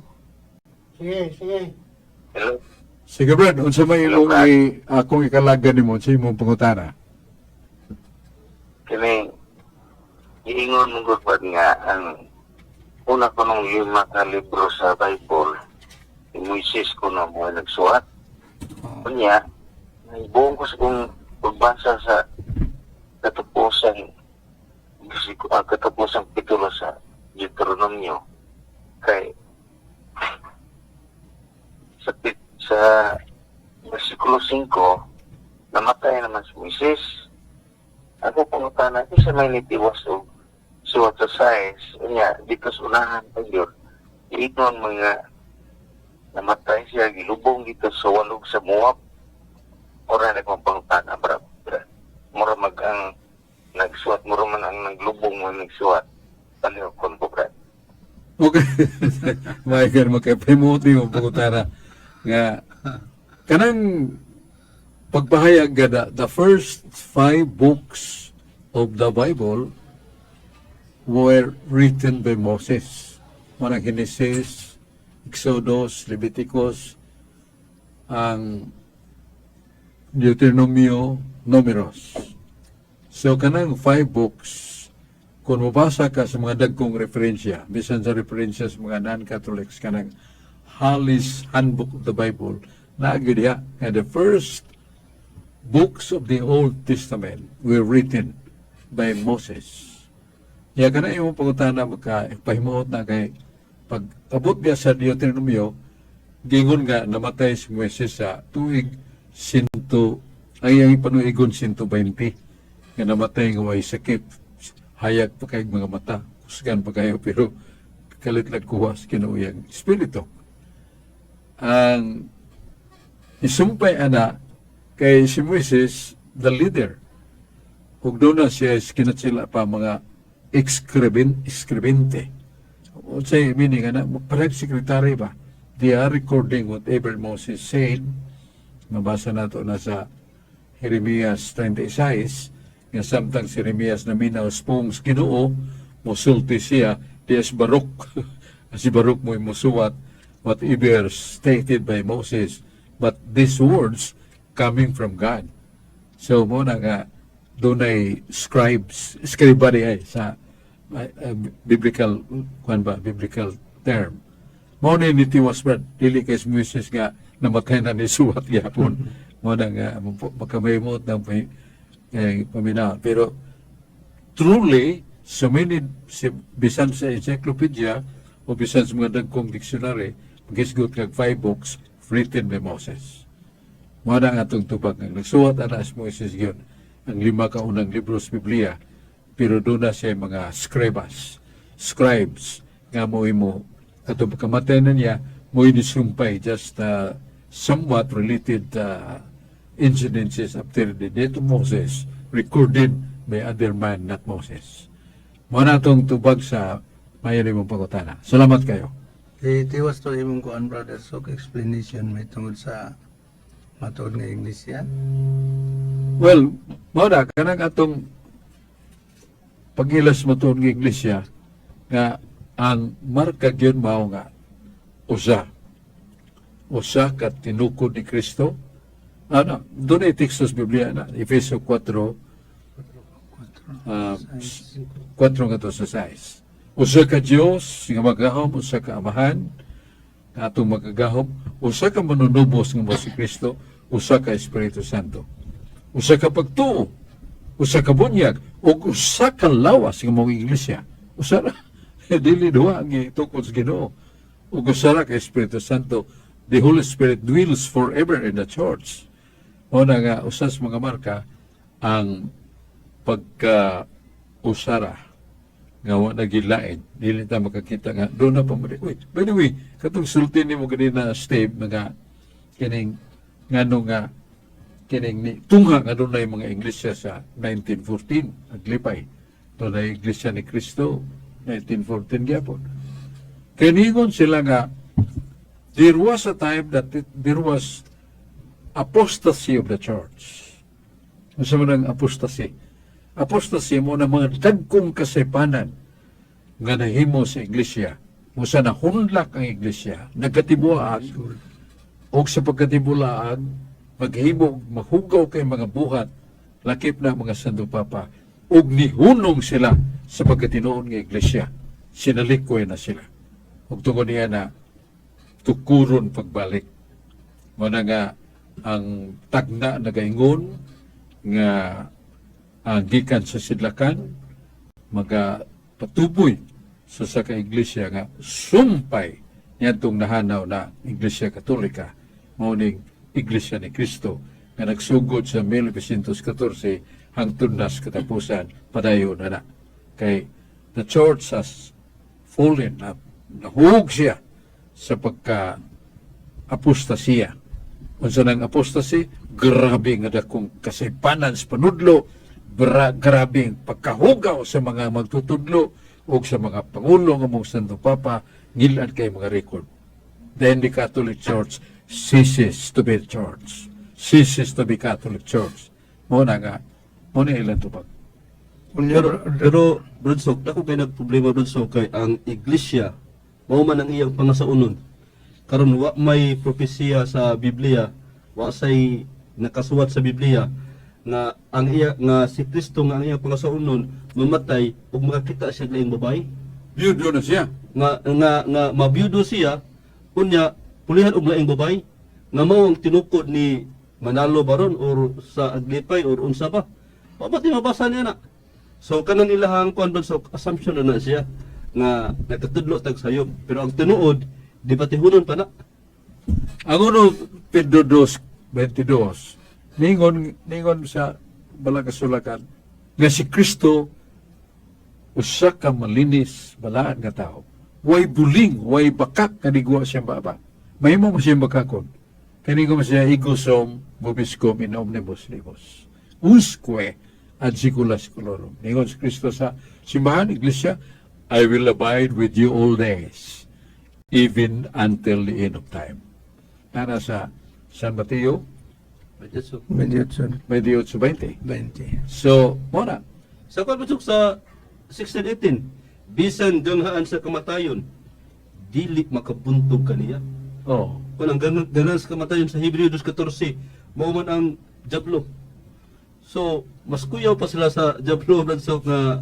Sige, sige. Hello. Sige Brad, unsa may Hello, imong Brad. Akong ikalagan nimo sa imong pangutana? Kini giingon mo gud Brad, nga ang una ko nung lima ka libro sa Bible, si Moises ko na mo nagsuwat. Unya, buong ko sa kong pagbasa sa katapusan katapusan pitulo sa Deuteronomio kay sa versikulo 5, namatay naman si Moises. Ako pangutana, sa may nitiwas og suwat sa size, unya, dito sa unahan pa yun, ingon mga namatay siya, gilubong dito sa walog sa Moab. Ora na kong pangutana, bra, bra. Mura mag ang nagsuwat, mura man ang naglubong mo nagsuwat. Palihokon ko, bra. Okay. Michael, magkapahimuti mo pangutana nga kanang pagpahayag nga the first five books of the Bible were written by Moses. Manang Genesis, Exodus, Leviticus, ang Deuteronomio, Numeros. So kanang five books Kung mabasa ka sa mga dagkong referensya, bisan sa referensya sa mga non-Catholics, kanang Halley's Handbook of the Bible, naa gyud diha nga the first books of the Old Testament were written by Moses. Ya, kana imong pangutana maka pahimuot na kay pag abot biya sa Deuteronomio, gingon nga namatay si Moises sa tuig sinto ay ang panuigon 120 nga namatay nga way sakit, hayag pa kay mga mata, kusgan pa kayo, pero kalit lang kuha sa Ginoo iyang espiritu. Ang isumpay ana kay si Moises the leader ug doon na siya kinatsila pa mga escribente. Unsay meaning ana? Parang secretary ba. They are recording whatever Moses said. Mabasa nato na sa Jeremias 36 nga samtang si Jeremias naminaw sa pulong sa Ginoo, mosulti siya di si Baruch. Si Baruch mo'y musuwat whatever stated by Moses, but these words coming from God. So mo na nga dunay scribes, scriba di ay sa biblical kuan ba, biblical term. Mao ni nitiwas, Brad, dili kay si Moises nga namatay na ni suwat gyapon. Mo na nga makamahimot ng paminaw, pero truly so many si, bisan sa encyclopedia o bisan sa mga dagkong dictionary, magisgot kag five books written by Moses. Mao na ang atong tubag nga nagsuwat ana si Moises gyud ang lima ka unang libro sa Biblia, pero doon na siya mga scribas, scribes nga mo imo katong pagkamatay na niya mo inisumpay just somewhat related incidences after the death of Moses recorded by other man, not Moses. Mao na atong tubag sa mayo nimong pangutana. Salamat kayo. Eh, tiwas to imong kuan, brother, so explanation may tungod sa matuod nga iglesia. Well, mao na kanang atong pagilas matuod nga iglesia nga ang marka gyud mao nga usa. Usa ka tinukod ni Kristo. Ano, doon ay teksto sa Biblia na, Efeso 4, 4 nga to sa 6. Usa ka Dios nga magahom, usa ka Amahan nga atong magagahom, usa ka manunubos nga mo si Kristo, usa ka Espiritu Santo. Usa ka pagtuo, usa ka bunyag, ug usa ka lawas nga mong iglesia. Usa ra. Dili duha ang gitukod sa Ginoo. Ug usa ra ka Espiritu Santo. The Holy Spirit dwells forever in the church. Mao na nga usa sa mga marka ang pagka usara nga wa nagilain, dili ta makakita nga doon na pa mo. Uy, by the way, katong sulti nimo ganina, Steve, mga kining ngano nga kining ni tungha nga doon na mga iglesia sa 1914 naglipay doon na Iglesia ni Cristo 1914 gyapon. Kiningon sila nga there was a time that there was apostasy of the church. Unsa man ang apostasy? Apostasy mo na mga dagkong kasaypanan nga nahimo sa iglesia. Musa na hunlak ang iglesia, nagkatibuag, og sa pagkatibulaag, maghimo, mahugaw kay mga buhat, lakip na mga Santo Papa, ug nihunong sila sa pagkatinuon nga iglesia. Sinalikoy na sila. Ug tungod niya na tukuron pagbalik. Mo na nga ang tagna nagaingon nga ang gikan sa sidlakan maga patuboy sa ka iglesia nga sumpay niadtong nahanaw na Iglesia Katolika, mao ning Iglesia ni Cristo nga nagsugod sa 1914 hangtod na sa katapusan, padayon na na kay the church has fallen na, nahug siya sa pagka apostasiya. Unsa nang apostasy? Grabe nga dakong kasaypanan sa panudlo, grabe ang pagkahugaw sa mga magtutudlo o sa mga pangulo nga mong Santo Papa, ngilan kay mga record. Then the Catholic Church ceases to be church. Ceases to be Catholic Church. Mo na nga, mo na ilang tubag. Unya, Pero Brad Sok, dako kay nagproblema, Brad Sok, kay ang iglesia mao man ang iyang pangasaunon. Karon wa may propesiya sa Biblia, wa say nakasuwat sa Biblia nga ang iya nga si Kristo nga ang iya pangasaonon mamatay ug makakita siya og laing babae? Biyudo na siya. Nga mabiyudo siya, unya pulihan og laing babae nga mao ang tinukod ni Manalo baron or sa Aglipay or unsa ba? Wa ba ti mabasa niya na? So kanan ilahang kuan ba, so assumption na na siya nga nakatudlo tag sayop, pero ang tinuod debatihunon pa na. Ang uno, Pedro 2:22, ningon sa balakasulakan, nga si Kristo, usa ka malinis, balaan nga tao. Way buling, way bakak, nga niguwa siyang baba. Mahimo mo siyang bakakon. Kaningo mo siya, "Ego sum vobiscum in omnibus libus. Usque ad saecula saeculorum." Ningon si Kristo sa simbahan, iglesia, "I will abide with you all days, even until the end of time." Para sa San Mateo, 28. 28:20. 20. So, muna. Sa kuan ba sa 16:18, bisan ganghaan sa kamatayon dili makabuntog kaniya. Kung ang ganan sa kamatayon sa Hebreo 2:14, mao man ang jablo. So, mas kuyaw pa sila sa jablo, Brad Sok, nga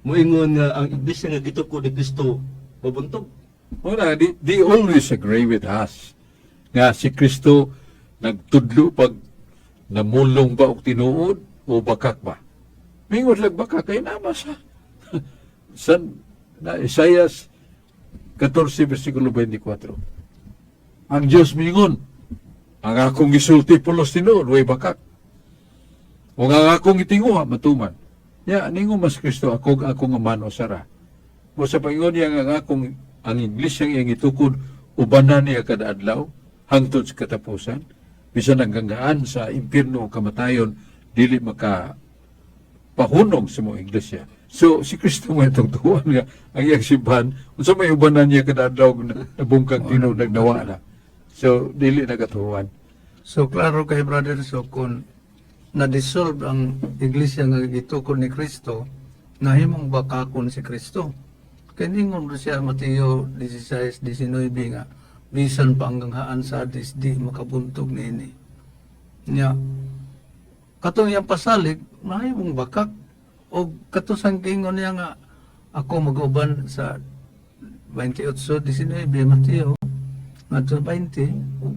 moingon nga ang iglesia nga gitukod ni Kristo mabuntog. Muna, they always agree with us. Nga si Kristo nagtudlo pag namulong ba og tinuod o bakak ba? Mingon lang bakak kay nama sa San na Isaias 14 versikulo 24. Ang Dios mingon, "Ang akong gisulti pulos tinuod, way bakak. Ug ang akong gitinguha matuman." Ya, ningon mas Kristo, "Ako ug akong Amahan usa ra." Mo sa paingon niya nga ang akong ang iglesia iyang gitukod ubanan niya kada adlaw hangtod sa katapusan, bisan ang ganghaan sa impierno o kamatayon dili maka pahunong sa mga iglesia. So si Kristo mo itong tuwan nga ang iyang simbahan unsa may ubanan niya kada adlaw na nabungkag tinuod nagnawa na. So dili na katuwan. So klaro kay brother, so kung na-dissolve ang iglesia nga gitukod ni Kristo, nahimong bakakon si Kristo. Kay ningon ro siya Mateo 16:19 nga bisan pa ang ganghaan sa Hades di makabuntog niini. Nya katong iyang pasalig nahimong bakak og katusang giingon niya nga ako mag-uban sa 28:19 Mateo ngadto 20 ug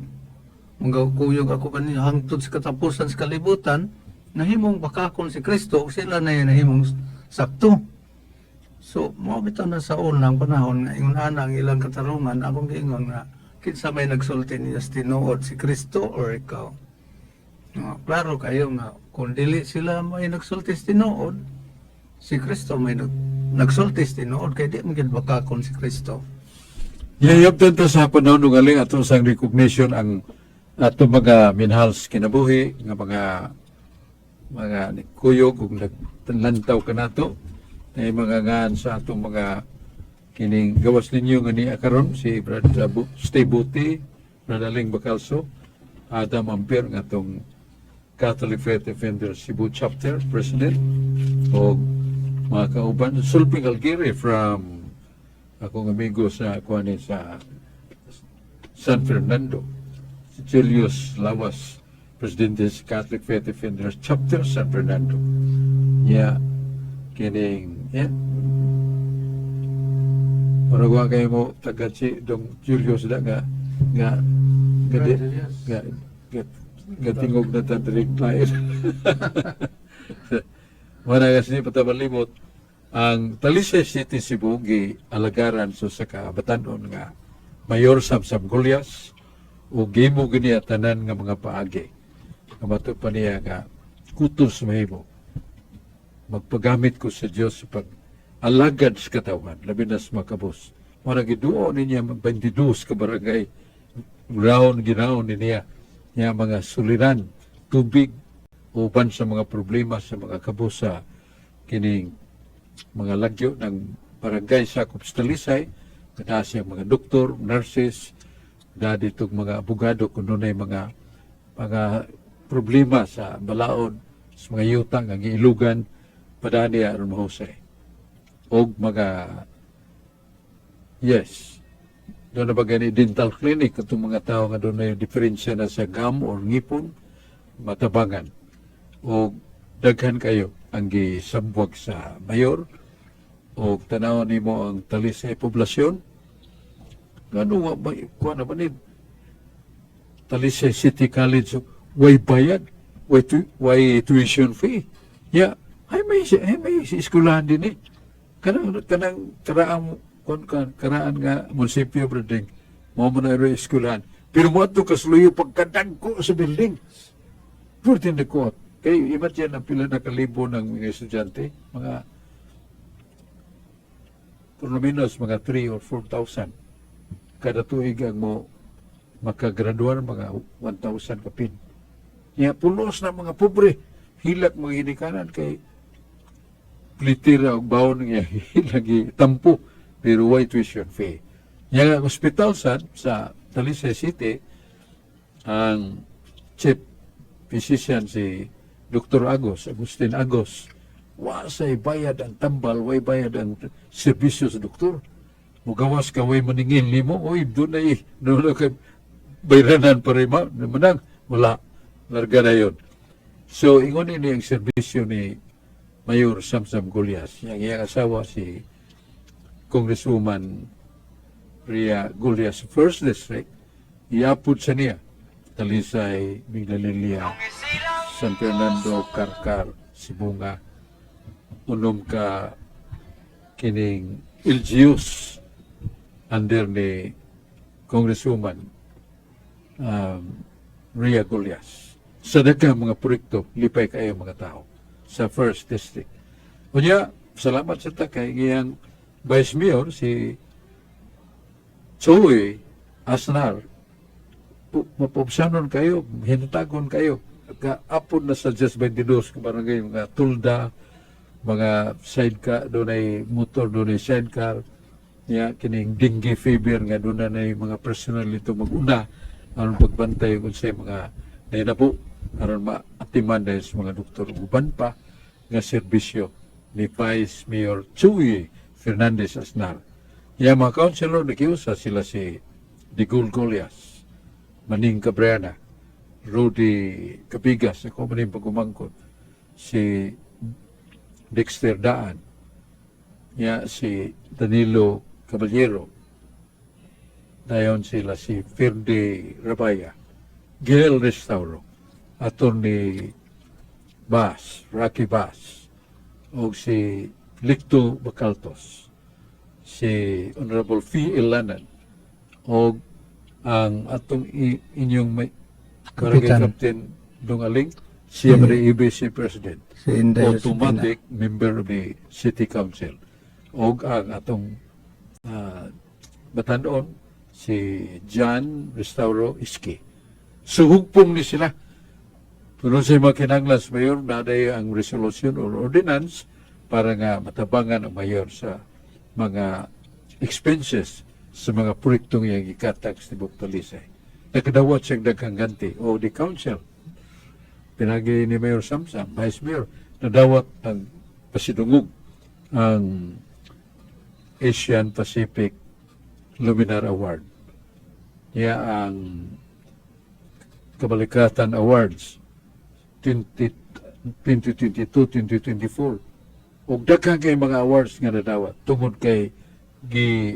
magkuyog ako kaniyo hangtod sa katapusan sa kalibutan, nahimong bakakon si Kristo ug sila na nahimong sakto. So mao bitaw na sa unang panahon nga ingon ana ang ilang katarungan, akong giingon nga kinsa may nagsulti niya sa tinuod, si Kristo or ikaw? Nga, klaro kayo nga kung dili sila may nagsulti sa tinuod, si Kristo may nagsulti sa tinuod kay di man gyud bakakon si Kristo. Yayabtan ta sa panahon ng aling ato sang recognition ang ato mga minahal sa kinabuhi nga mga kuyog ug naglantaw kanato na mga ngan sa atong mga kining gawas ninyo nga niya karon si Brad Steve Buti, Brad Aling Bacalso, Adam Amper nga atong Catholic Faith Defender Cebu Chapter President o mga kauban Sulping Algiri from akong amigo sa kuan sa San Fernando, si Julius Lawas, Presidente sa Catholic Faith Defenders Chapter San Fernando. Ya, kining, yeah. Murag wa kayo mo tagad si Dong Julius da nga Julius. Nga tingog na tadrig lain. Wala kasi patabalimot ang Talisay City, Cebu gi alagaran so sa kabatanon nga Mayor Samsam Gullas o gimo gini tanan nga mga paagi nga mato pa niya nga kutos mahimo magpagamit ko sa Dios sa pag alagad sa katawan, labi na sa makabos. Mara giduo niya mag 22 ka barangay ground ginaon ni niya niya mga suliran tubig uban sa mga problema sa mga kabos sa kining mga lagyo ng barangay sa Talisay kada siya mga doktor, nurses, da dito mga abogado kung dunay mga problema sa balaod sa mga yuta nga giilugan padani aron mahusay og mga, yes, doon na ba gani dental clinic atong mga tao nga doon na yung diferensya na sa gum or ngipon matabangan. O daghan kayo ang gisabwag sa mayor o tanaw nimo ang Talisay poblasyon. Ngano wa ba kuha na ba ni Talisay City College, way bayad, way tuition fee? Ya, ay may eskwelahan din eh. Kanang karaang kon kan karaan nga munisipyo, branding. Mao man na ro eskwelahan. Pero mo adto kasluyo pagkadagko sa building. Puro ko. Kay imagine ang pila na kalibo ng mga estudyante, mga por lo menos mga 3 or 4,000. Kada tuig ang mo makagraduar mga 1,000 kapin. Ya pulos na mga pobre, hilak mga ginikanan kay plitira og bawon nga lagi tampo pero way tuition fee. Yang ang ospital sa Talisay City, ang chief physician si Dr. Agos, Agustin Agos, wa say bayad ang tambal, way bayad ang serbisyo sa doktor. Mugawas ka, way maningil nimo, oy, doon na kay bayranan pa rin ma, manang, wala, larga na yun. So, ingon ini ang serbisyo ni Mayor Samsam Gullas. Yang iyang asawa si Congresswoman Ria Gullas, First District, iapod sa niya, Talisay, Minglanilla, San Fernando, Carcar, Sibonga, unom ka kining LGUs under ni Congresswoman Ria Gullas. Sa daghang mga proyekto, lipay kayo mga tao sa First District. Unya, salamat sa ta kay iyang Vice Mayor, si Choy Asnar, mapubsanon kayo, hinatagon kayo. Kaapon na sa Just 22, kung barangay, mga tulda, mga sidecar, doon ay motor, doon ay sidecar, ya, kining dengue fever nga doon na mga personal ito maguna aron pagbantay kung sa mga nahinabo aron maatiman dahil sa mga doktor ug uban pa nga serbisyo ni Vice Mayor Chuy Fernandez Asnar. Ya mga councilor nakiusa sila si Digul Golias, Maning Cabrera, Rudy Cabigas, ako man yung pagumangkot, si Dexter Daan, ya si Danilo Caballero, dayon sila si Ferdi Rabaya, Gail Restauro, Attorney Bass, Rocky Bass, o si Licto Bacaltos, si Honorable Fee Ilanan, o ang atong inyong may barangay Kapitan. Captain Dong Aling, siya man ang EBC President, Si Inday Josefina. automatic member of the City Council. Og ang atong batanon si John Restauro Iski. Suhugpong ni sila. Pero sa mga kinahanglan sa mayor, naday ang resolution or ordinance para nga matabangan ang mayor sa mga expenses sa mga proyektong iyang ikatag sa tibok Talisay. Nakadawat siyang daghang ganti o the council pinagi ni Mayor Samsam, Vice Mayor, nadawat ang pasidungog ang Asian Pacific Luminar Award. Niya ang Kabalikatan Awards 20, 2022-2024. Ug daghan kay mga awards nga nadawat tungod kay gi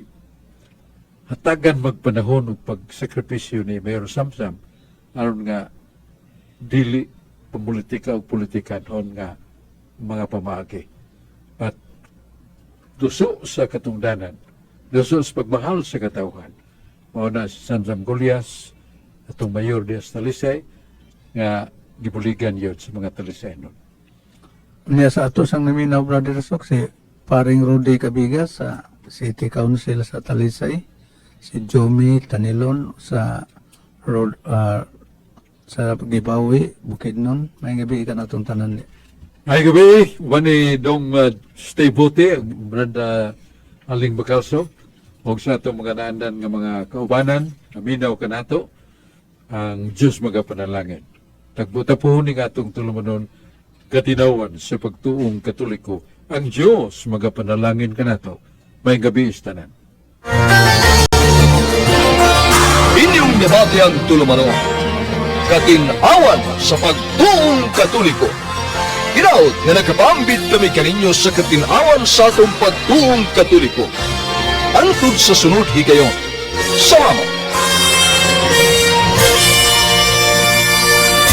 hatagan magpanahon og pagsakripisyo ni Mayor Samsam aron nga dili pamolitika o politikanhon nga mga pamaagi. At duso sa katungdanan, duso sa pagmahal sa katawhan. Mao na si Samsam Golias, atong mayor di sa Talisay, nga gibuligan yun sa mga Talisaynon. Niya sa ato sang naminaw, Brother Sok, si Paring Rudy Cabigas sa City Council sa Talisay, si Jomi Tanilon sa road sa Gibawi, Bukidnon. May gabi ka natong tanan ni. Ay gabi, wani dong stay buti, Brad Aling Bacalso, og sa atong mga naandan nga mga kaubanan, naminaw kanato, ang Diyos magapanalangin. Tagbo-tapuhon ni atong tulumanon, katinawan sa pagtuong Katoliko, ang Diyos magapanalangin kanato. May gabi istanan. Inyong nabati ang tulumanon. Katinawan sa pagtuong Katoliko. Hinaot nga nakapambit kami kaninyo sa katinawan sa atong pagtuong Katoliko. Antod sa sunod higayon. Salamat!